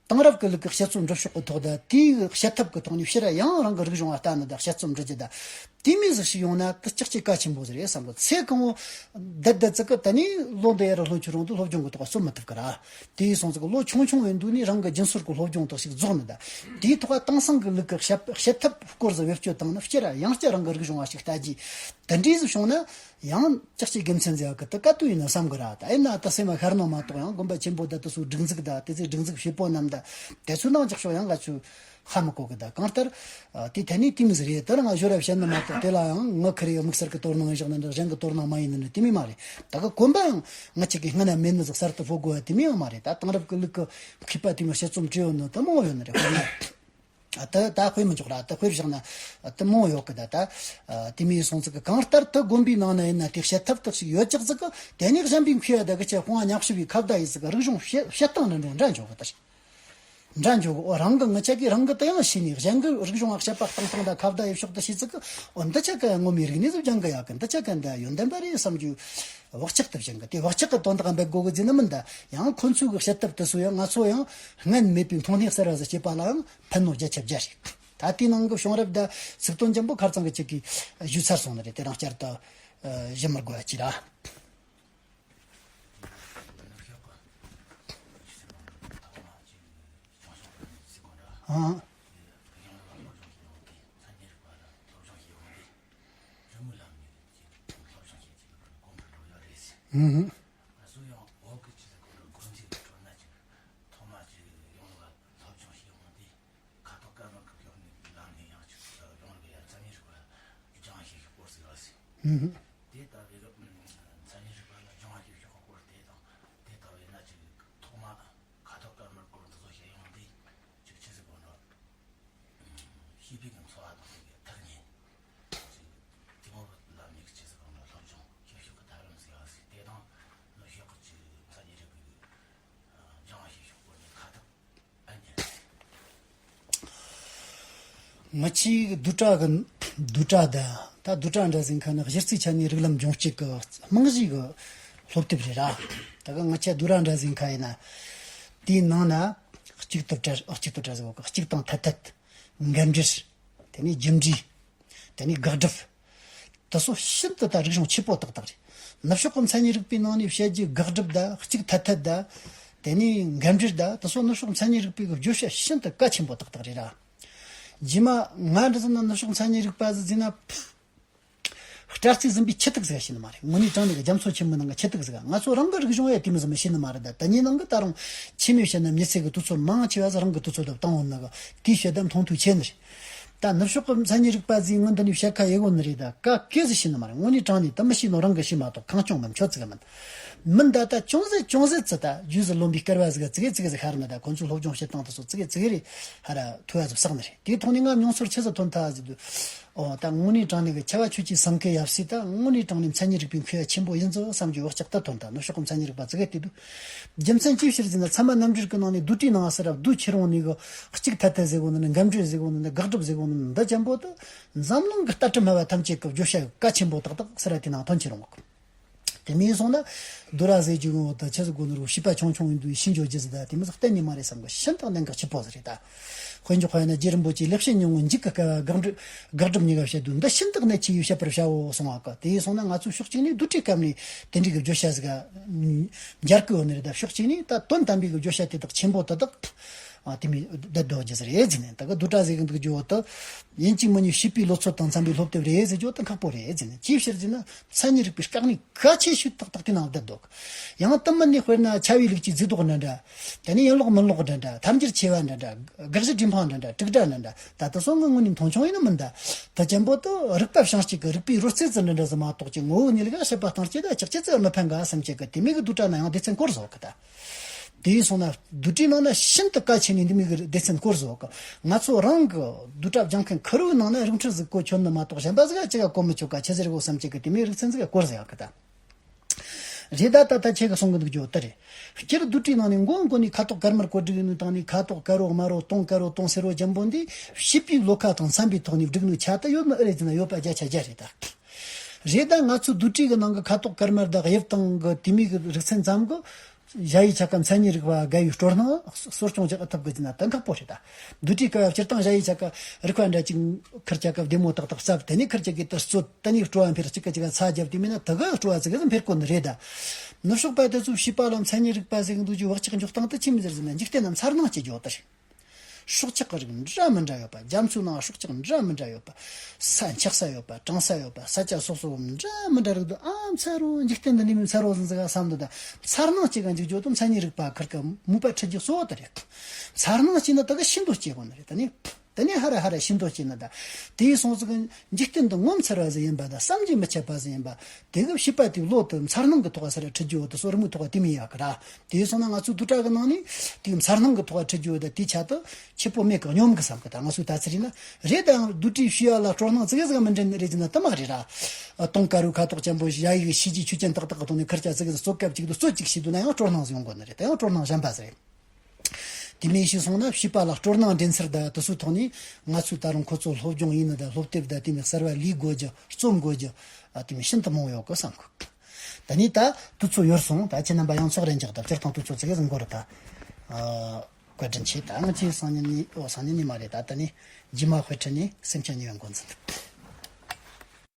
དེང་རབས་ཀྱི་ལུགས་ཀྱི་དཔྱད་རྩོམ་འབྲི་ཕྱོགས་ཀྱི་ཐོག་དང་དེའི་བཤད་ཐབས་ཀྱི་ཐོག་ནས་ཕྱིར་ཡང་རང་གི་རིག་གཞུང་ལ་ལྟ་ནི་དང་དཔྱད་རྩོམ་འབྲི་རྒྱུ་དང་། དེ་མིན་ཟིག་ཞིག་ཡོང་ན་དེ་ཅག་ཅིག་གལ་ཆེན་པོ་ཟིག་རེད་བསམ་གི། ཚེ་གང་བོ་བསྡད་བསྡད་ཙི་གི་ད་ནི་ལོ་འདི་ཡར་ལྷོད་ཆུ་རུང་དུ་སློབ་སྦྱོང་གི་ཐོག་གསོ་མི་ཐུབ་གི་ར། དེ་ཡིན་སོང་ཙི་གི་ལོ་ཆུང་ཆུང་ཡིན་དུས་ནས་རང་གི་རྒྱུན་སྲོལ་གྱི་སློབ་སྦྱོང་དག་ཞིག་རྫོགས་ནི་དང་། དེའི་ཐོག་དེང་སང་གི་ལུགས་ཀྱི་བཤད་བཤད་ཐབས་སྐོར་ཟིག་བེད་སྤྱོད་བཏང་ནི་སྤྱིར་ཡང་བསྐྱར་རང་གི་རིག་གཞུང་བ་ཞིག་ལྟ་རྒྱུ་དེ་འདྲའི་ཟིག་བྱུང་ན། ཡང་ཅག་ཅིག་དགེ་མཚན་ཟིག་གི་དེ་ག་དུས་ཡིན་ན་བསམ་གི་ར། ད་ཡིན་ན་ད་སེམས་མ་ཤར་ནོ་མ་གཏོགས། ཡང་དགོན་པ་ཆེན་པོ་ད་དེ་ཚོའི་སྒྲིག་འཛུགས་ད་དེ་ཚོའི་སྒྲིག་འཛུགས་བྱེད་པོ་རྣམས་ད་དེ་ཚོའི་ནང་ཅག་ཤོག་ཡང་ག་ཚོད་ཧ་མི་གོ་གི། ད་གང་ལྟར་དེ་ཐད་ནས་དེ་མི་ཟིག་རེད། དེ་རང་ཞོར་ར་བཤད་ནི་མ་གཏོགས། དེ་ལ་ཡང་ངི་ཁེར་ཡོད་དམིགས་བསལ་གི་དོ་སྣང་བཞག་ནི་འདྲ། གཞན་གི་དོ་སྣང་མ་ཡིན་ནི་འདྲ་དེ་མི་མ་རེད། ད་གི་གོམ་པ་ཡང་ང་ཅིག་གི་སྔ་ན་མེད་ནི་ཟིག་གསར་དུ་སྤོ་དགོས་པ་དེ་མི་ཡང་མ་རེད། ད་དེང་རབས་གི་ལུགས་གི་མཁས་པ་དེ་མི་དཔྱད་རྩོམ་བྲིས་ཡོད་ནི་དེ་མང་བོ་ཡོད་ནི་རེད། དཔེར་ན། ད་ད་དཔེ་མི་འཇོག་ར། ད་དཔེ་བཞག་ན་དེ་མང་ཡོད་གི། ད་ད་དེ་མིན་སོང་ཙི་གི་གང་ལྟར་དེ་དགོན་པའི་ནང་ན་ཡིན་ན་དེ་བཤད་ཐབས་དག་ཞིག་ཡོད་ཅག་ཙི་གི། དེ་ནས་གཞན་པའི་མཁས་པ་དག་གི་ཆེད་དཔུང་བ་ཉག་གཅིག་པའི་ཁ་བརྡ་ཡིན་ཙི་གི། རིག་གཞུང་བཤད་བཤད་སྟངས་ནི་འགྲོ་འདྲ་འཇོག་གི། ད་འདྲ་འཇོག་གི། འོ་རང་གི་ངི་ཆ་གི་རང་གི་དེ་ཡང་ཤེས་ནས་གཞན་གི་རིག་གཞུང་བ་བཤད་པ་གཏོང་སྟངས་དང་ཁ་བརྡ་ཡི་ཕྱོགས་དེ་ཤེས་ཙི་གི། འོ་འདི་ཆ་ག་ངོ་མའི་རིག་གནས་སུ་སྦྱང་གི་ཡག་གི། འདི་ཆ་ག་འདི་ཡོན་ཏན་པ་རེད་བསམ་རྒྱུ་བག་ཆགས་དེ་སྦྱང་གི། དེ་བག་ཆགས་གི་དོན་དག་འབད་དགོས་གི་ཟེར་ནི་མིན། ད་ཡང་ཁོ་ཚོའི་གི་བཤད་ཐབས་དེ་ཚོ་ཡང་ང་ཚོ་ཡང་སྔན་མེད་པའི་མཐོང་སྣེ་གསར་བ་ཟིག་སྐྱེས་པ་ལའང་ཕན་ནོ་བརྒྱ་ཆ་བརྒྱ་རེད། ད་དེའི་ནང་གི་བྱུང་རབས་དང་ཚིག་དོན་ཅན་པོ་ཁ་རྩང་གི་ཅིག་གིས་ཞུས་ཚར་སོང་ནི་རེད། དེ་རང་བསྐྱར་དུ་ཨ་ཞུ་མི་དགོས་པ་ཅིག་ར། ཨང་། ཨང་། ཁ་དོག་དཀར་དམར་གྱི་ཕྱོགས་ནས་ལམ་ནས་ཡང་ཅིག་ཡོང་ལ་ཡང་མཚན་ཉིད་རིག་པ་ལ་སྦྱང་བྱེད་ཤོག་སྐོར་ཟེར་བ་ཟིན། ཨུ་ཧུ། དེ་ལྟ་བུའི་མཚན་ཉིད་རིག་པ་ལ་སྦྱང་བྱེད་ཤོག་སྐོར་དེ་དང་། དེ་ལྟ་བུའི་ན་ཅིག་ཐོག་མ་ཁ་དོག་དཀར་དམར་སྐོར་འདི་ཚོ་བཤད་ཡོང་དུས་ཅིག་ཆི་ཟིག་དགོས་འགྲོ། ཤེས་པའི་གི་འཚོ་བ་དང་དེ་གི་ཐག་ཉེ། ཅིག་དེ་མོ་ལ་མིག་ཆི་ཟིག་དགོས་འགྲོ། སློབ་སྦྱོང་བྱེད་ཤོག་གི་ཐབས་ལམ་ཟེར་བ་ཟིན། དེ་དང་ནི་ཤོག་གི་ཅིག་མཚན་ཉིད་རིག་པའི་གི་སྦྱང་བྱེད་ཤོག་སྐོར་ནས་ཁ་དོག་ང་ཆེས་བསྡུས་གྲྭ་གི་བསྡུས་གྲྭ་དང་། ད་བསྡུས་གྲྭ་འདྲ་ཟིན་ཁ་ནི་གཞི་རྩའི་ཆ་ནས་རིགས་ལམ་སྦྱོང་བྱེད་ཀྱི་རྨང་གཞི་གི་སློབ་དེབ་རེད་ར། ད་གི་ང་ཆེས་བསྡུས་གྲྭ་འདྲ་ཟིན་ཁ་ཡིན་ན། དེའི་ནང་ན་གཅིག་ཏུ་བྲལ། གཅིག་ཏུ་བྲལ་ཟེར་གོ་གི། གཅིག་དང་ཐ་དད། འགལ་འབྲེལ། དེ་ནས་རྒྱུ་འབྲས། དེ་ནས་དགག་སྒྲུབ། དེ་ཚོ་ཤིན་ཏུ་ད་རིག་གཞུང་ཆེ་པོ་ཏག་ཏག་རེད། ནུབ་ཕྱོགས་ཀྱི་མཚན་ཉིད་རིག་པའི་ནང་ནས་བཤད་རྒྱུ་དགག་སྒྲུབ་དང་གཅིག་ཐ་དད་དང་། དེ་ནས་འགལ་འབྲེལ་དང་དེ་ཚོ་ནུབ་ཕྱོགས་མཚན་ཉིད་རིག་པའི་བརྗོད་བྱ་ཤིན་ཏུ་གལ་ཆེན་པོ་ཏག་ཏག་རེད་ར། རྗེས་མ་ང་འདྲ་ཟིན་ན་ནུབ་ཕྱོགས་མཚན་ཉིད་རིག་པ་ཟིག་ཟིན་ན། སྤྲ་རྩིས་ཟིན་པའི་ཆུ་ཐིགས་ཟིག་ཤེས་ནི་མ་རེད། དངོས་གནས་དྲང་གནས་ཀྱི་རྒྱ་མཚོ་ཆེན་མོའི་ནང་གི་ཆུ་ཐིགས་ཟིག། ང་ཚོ་རང་གི་རིག་གཞུང་ཡ་དེ་མོ་ཟིག་མི་ཤེས་ནི་མ་རེད། ད་དེ་གཉིས་ནང་གི་ད་རུང་ཆེས་མེད་བཤད་ན་མི་ཚེ་གི་དུས་ཚོད་མང་ཆེ་བ་ཟིག་རང་གི་དུས་ཚོད་དུ་བཏང་འོང་ནི་གི་དེའི་ཕྱིར་ད་མཐོང་ཐོས་ཆེ་ནི་རེད། ད་ནུབ་ཕྱོགས་ཀྱི་མཚན་ཉིད་རིག་པ་ཟིག་སྔོན་འདི་ནས་བཤད་ཁ་ཡེ་གོ་ནི་རེད། ད་ག་གེ་ཟིག་ཤེས་ནི་མ་རེད། དངོས་གནས་དྲང་གནས་ད་མི་ཤེས་ནོ་རང་གི་ཤེས་མ་གཏོགས་གང་བྱུང་མིན་ཆོ་ཙིག་མིན། མིན་ད་ད་ཅུང་ཟད་ཅུང་ཟད་ཙི་ད་རྒྱུས་ཟིག་ལོན་པའི་སྐལ་བ་ཟིག་ག་ཙི་གེ་ཙི་གེ་ཟིག་ཤར་ནི། ད་ཁོ་ཚོའི་སློབ་སྦྱོང་བྱེད་སྟངས་དེ་ཚོ་ཙི་གེ་ཙི་གེ་རེ་ཧ་ར་ཐོས་པ་ཟིག་བསགས་ནི་རེད། དེའི་ཐོག་ནས་ང་མྱོང་ཚོར་ཆེ་ཟིག་ཐོན་ཐལ་ཟིག་འདུག། ཨོ་ད་དངོས་གནས་དྲང་གནས་ཀྱི་ཆེ་བ་ཆོས་ཀྱི་སེང་གེ་ཡབ་སྲས་ད་དངོས་གནས་དྲང་གནས་མཚན་ཉིད་རིག་པའི་མཁས་པ་ཆེན་པོ་ཡིན་ཟིག་བསམ་རྒྱུ་བག་ཆགས་ད་ཐོན་ཐལ། ནུབ་ཕྱོགས་ཀྱི་མཚན་ཉིད་རིག་པ་ཙི་གེ་བལྟས་དུས། རྒྱུ་མཚན་ཅིའི་ཕྱིར་ཟེར་ན་ཚད་མ་རྣམ་འགྲེལ་གྱི་ནང་ནས་རྡུལ་བྲལ་ནང་ཟེར་ར་རྡུལ་ཁྱེར་འོང་ནས་གི་གཅིག་ཐལ་ཐལ་ཟེར་གོ་ནི་ནི་འགལ་འགྲོས་ཟེར་གོ་ནི་ནི་དགག་སྒྲུབ་ཟེར་གོ་ནི་ནི་འདི་ཅན་པོ་དུ་འཛམ་གླིང་གི་ལྟ་གྲུབ་སྨྲ་བ་ཐམས་ཅད་ཀྱི་བརྗོད་བྱ་གལ་ཆེན་པོ་ཏག་ཏག་ཟེར་ར་དེ་ནང་ཐོན་ཁྱེར་འོང་གི། དེ་མིན་སོང་ན་རྡོ་ར་ཟེར་རྒྱུ་གི་འོག་ཏུ་ཆི་ཟིག་གོ་ནི་རུ་བྱིས་པ་ཆུང་ཆུང་ཡིན་དུས་ཤི་འགྱོ་རྒྱུ་ཟིག་ད་དེ་མི་ཟིག་གཏན་ནས་མ་རེད་བསམ་གི། ཤིན་ཏུ་གནད་འགག་ཆེ་པོ་ཟིག་རེད་ད། དཔེ་འཇོག་པ་ཡིན་ན་རྗེ་རིན་པོ་ཆེས་ལེགས་བཤད་སྙིང་པོའི་མཇུག་གི་སྐབས་དགག་སྒྲུབ་དགག་སྒྲུབ་གཉིས་ཀ་བཤད་དུས་འདི་ཤིན་ཏུ་གནད་ཆེ་བའི་བཤད་པར་བྱའོ་གསུང་བ་གི། དེ་ཡིན་སོང་ན་ང་ཚོས་ཕྱོགས་གཅིག་ནས་རྡུལ་བྲལ་སྐབས་ནས་དེ་འདྲའི་གི་བརྗོད་བྱ་ཟིག་ག་འཇར་གི་ཡོད་ནི་རེད། ད་ཕྱོགས་གཅིག་ནས་ད་དོན་དམ་པའི་གི་བརྗོད་བྱ་དེ་དག་ཆེན་པོ་དེ་དག་ཨ་དེ་མི་བསྡད་འདུག་རྒྱུ་ཟིག་རེད་ཟེར་ནས། ད་གི་རྡུལ་བྲལ་ཟེར་གི་འདུག་རྒྱུ་བོ་དེ་ཡིན་གཅིག་མིན་གཉིས་བྱིས་པའི་ལོ་ཚོད་དང་འཚམ་པའི་སློབ་དེབ་རེད་ཟེར་རྒྱུ་དེ་ཁག་པོ་རེད་ཟེར་ནས། ཅིའི་ཕྱིར་ཟེར་ན་མཚན་ཉིད་རིག་པའི་སྐག་ནི་གལ་ཆེ་ཤོས་ཏག་ཏག་དེ་ནང་བསྡད་འདུག། ཡང་དེ་མིན་ནས་དཔེར་ན་ཆ་བའི་ལུགས་ཀྱི་རྫས་ལྡོག་འདྲ་འདྲ། དེ་ནས་ཡིན་ལོག་མིན་ལོག་འདྲ་འདྲ། ཐལ་འགྱུར་ཆེ་བ་འདྲ་འདྲ། དགག་གཞི་འབྲས་འཕངས་འདྲ་འདྲ། དྲུག་སྒྲ་འདྲ་འདྲ། ད་ལྟ་སོང་ངི་དངོས་གནས་མཐོང་ཆུང་ཡིན་ནི་མིན་ད། ད་ཅན་པོ་དུ་རིག་པ་བྱང་གཅིག་གི་རིག་པའི་རོལ་རྩེད་ཙི་འདྲ་འདྲ་ཟིག་མ་གཏོགས་ཀྱི་ངོ་བོ་ཉིད་ལ་བཤད་པ་སྟངས་ཀྱི་ད་ཅག་ཅི་ཙི་མི་ཕན་ག་བསམ་གྱི་གི། དེ་མིན་གི་རྡུལ་བྲལ་ན་ཡང་སྡེ་ཚན་སྐོར་བཟོ་གི་ད། དེ་ཡིན་སོང་ན་རྡུལ་བྲལ་ནང་ན་ཤིན་ཏུ་གལ་ཆེ་ནི་འདི་མོ་གི་སྡེ་ཚན་སྐོར་བཟོ་གི། ང་ཚོ་རང་གི་རྡུལ་བྲལ་སྦྱང་མཁན་ཁེར་བོའི་ནང་ན་རིག་འཕྲུལ་ཟིག་གོ་ཆོད་ནི་མ་གཏོགས་གཞན་པ་ཟིག་ཅི་ག་གོ་མི་ཆོད་ག་ཆི་ཟེར་གོ་བསམ་གྱི་གི། དེ་མོ་རིག་ཚན་ཟིག་སྐོར་བཟོ་ཡག་གི་ད། རེད་ད། ད་ད་ཁྱེད་ཀྱི་གསུང་གི་འདུག་རྒྱུ་དེ་རེད། སྤྱིར་རྡུལ་བྲལ་ནང་ནས་མགོ་མགོ་ནས་ཁ་དོག་དཀར་དམར་གོ་སྒྲིག་ནི་དང་ནི་ཁ་དོག་དཀར་རོ་དམར་རོ་སྟོང་དཀར་རོ་སྟོང་སེར་རོ་ཅན་པོ་འདི་བྱིས་པའི་བློ་ཁ་དང་འཚམ་པའི་ཐོག་ནས་བསྒྲིགས་ནི་ཆ་ད་ཡོད་ནི་ཨེ་རེད་ཟེར་ན་ཡོད་པ་བརྒྱ་ཆ་བརྒྱ་རེད་ད། རེད་ད། ང་ཚོའི་རྡུལ་བྲལ་གི་ནང་གི་ཁ་དོག་དཀར་དམར་དང་དབྱིབས་སྟེང་གི་དེ་མོ་གི་རིག་ཚན་ཙམ་གི་གཞལ་ཡས་ཆ་སྐབས་མཚན་ཉིད་རིག་པ་དགའ་བའི་སྤྲོ་སྣང་གསོ་སྐྱོང་བྱེད་ཐུབ་གི་ཟེར་ན་ད་ཁག་པོ་རེད་ད། རྡུལ་བྲལ་སྐབས་སྤྱིར་བཏང་གཞལ་ཡས་ཆ་སྐབས་རིག་པ་འདྲ་ཅིག་ཁུར་ཆ་སྐབས་བདེ་མོ་ཏག་ཏག་བསླབས། དེ་ནས་ཁུར་ཆ་གི་དེ་རྩོད། དེ་ནས་སྤྲོ་བ་འཕེལ། གཅིག་གི་གཅིག་ག་ཚ་རྒྱབ། དེ་མིན་ན་དེ་ག་སྤྲོ་བ་ཙི་གེ་ཟིག་འཕེལ་གོ་ནི་རེད་ད། ནུབ་ཕྱོགས་པ་དེ་ཚོས་བྱིས་པ་ལ་མཚན་ཉིད་རིག་པ་ཟེར་གི་འདུག་རྒྱུ་བག་ཆགས་འཇོག་སྟངས་དེ་ཆི་མོ་ཟིག་རེད་ཟེར་ན་འཇིག་རྟེན་ན་མཚར་སྣང་སྐྱེ་རྒྱུ་དེ་རེད། སྲོག་ཆགས་ཀྱི་རིགས་འདྲ་མི་འདྲ་ཡོད་པ། རྒྱ་མཚོའི་ནང་སྲོག་ཆགས་འདྲ་མི་འདྲ་ཡོད་པ། ས་འཁྱག་ས་ཡོད་པ། གྲང་ས་ཡོད་པ། ས་ཆ་སོ་སོ་འདྲ་མི་འདྲ་རིགས་འདུག། ཨ་མཚར་རོ། འཇིག་རྟེན་འདི་ནས་མི་མཚར་རོ་ཟིག་ཟིག་བསམ་འདུག་ད། མཚར་སྣང་སྐྱེ་ག་འཇུག་རྒྱུ་དང་མཚན་ཉིད་རིག་པ་ཁུར་གི་མོས་པ་འཁྲུལ་རྒྱུ་གཙོ་བོ་དེ་རེད། མཚར་སྣང་སྐྱེས་ན་དེ་ག་ཤིན་ཏུ་སྐྱེ་དགོས་ནི་རེད་ད་ནི། དེ་ནས་ཧ་ར་ཧ་ར་ཤིན་ཏུ་སྐྱེས་ན་ད། དེ་ཡིན་སོང་ཙི་གི་འཇིག་རྟེན་འདི་ངོ་མཚར་བ་ཟིག་ཡིན་པ་དང་བསམ་གྱིས་མི་ཁྱབ་པ་ཟིག་ཡིན་པ། དེ་གི་བྱིས་པ་དེའི་བློ་དེ་མཚར་སྣང་གི་ཐོག་ཟེར་ར་ཁྲིད་རྒྱུ་བོ་དེ་སོ་རི་མོའི་ཐོག་དེ་མི་ཡག་གི་ར། དེ་ཡིན་སོང་ན་ང་ཚོའི་རྡུལ་བྲལ་གི་ནང་ནས་དེའི་མཚར་སྣང་གི་ཐོག་ཁྲིད་རྒྱུ་བོ་དེ་དེའི་ཆ་དུ་ཆེ་པོ་མེད་གི། སྙོམས་གི་བསམ་གི། ད་ང་ཚོའི་ད་ཚེ་རིང་ན་རེད་དང་རྡུལ་བྲལ་ཤེས་ཡ་ལ་སྤྲོ་སྣང་ཙི་གེ་ཟིག་མི་འདྲེན་ནི་རེད་ཟེར་ན་དེ་མ་རེད་ར། སྟོང་དཀར་རོའི་ཁ་དོག་ཅན་པོ་ཞིག་ཡ་ཡི་གི་ཤེས་བྱའི་ཆོས་ཅན་ཏག་ཏག་གི་ཐོག་ནས་ཁུར་ཆ་ཙི་གེ་ཟིག་རྩོད་སྐབས་གཅིག་ཏུ་རྩོད་ཅིག་བྱེད་འདུག་ན་ཡང་སྤྲོ་སྣང་ཟིག་ཡོང་དགོས་ནི་རེད། ད་ཡང་སྤྲོ་སྣང་གཞན་པ་ཟིག་རེད། དེ་མིན་ཞིག་སོང་ན་བྱིས་པ་ལ་སྤྲོ་སྣང་འདྲེན་ཚུལ་དང་དེ་ཚོའི་ཐོག་ནས་ང་ཚོས་ད་རུང་ཁོ་ཚོ་སློབ་སྦྱོང་ཡིན་ནི་དང་སློབ་དེབ་དང་དེ་མིན་གསར་བ་ལས་དགོས་རྒྱུ་རྩོམ་དགོས་རྒྱུ་ཨ་དེ་མིན་ཤིན་ཏུ་མང་བོ་ཡོད་གི་བསམ་གི། ད་ནི་ད་དུས་ཚོད་ཡོལ་སོང་། ད་ཁྱེད་རྣམ་པ་ཡང་ཚོགས་རེ་འཇགས་དང་སྤྱིར་བཏང་དུས་ཚོད་ཙི་གེ་ཟིག་འགོར་རེད་ད། ཨ་བཀའ་དྲིན་ཆེ། ད་ང་ཚོའི་སང་ཉིན་ནི་ཨོ་སང་ཉིན་ནི་མ་རེད་ད། ད་ནི་རྗེས་མ་དཔེ་ཁྲིད་ནས་སེམས་ཅན་གཉིས་པ་འགོ་འཛིན།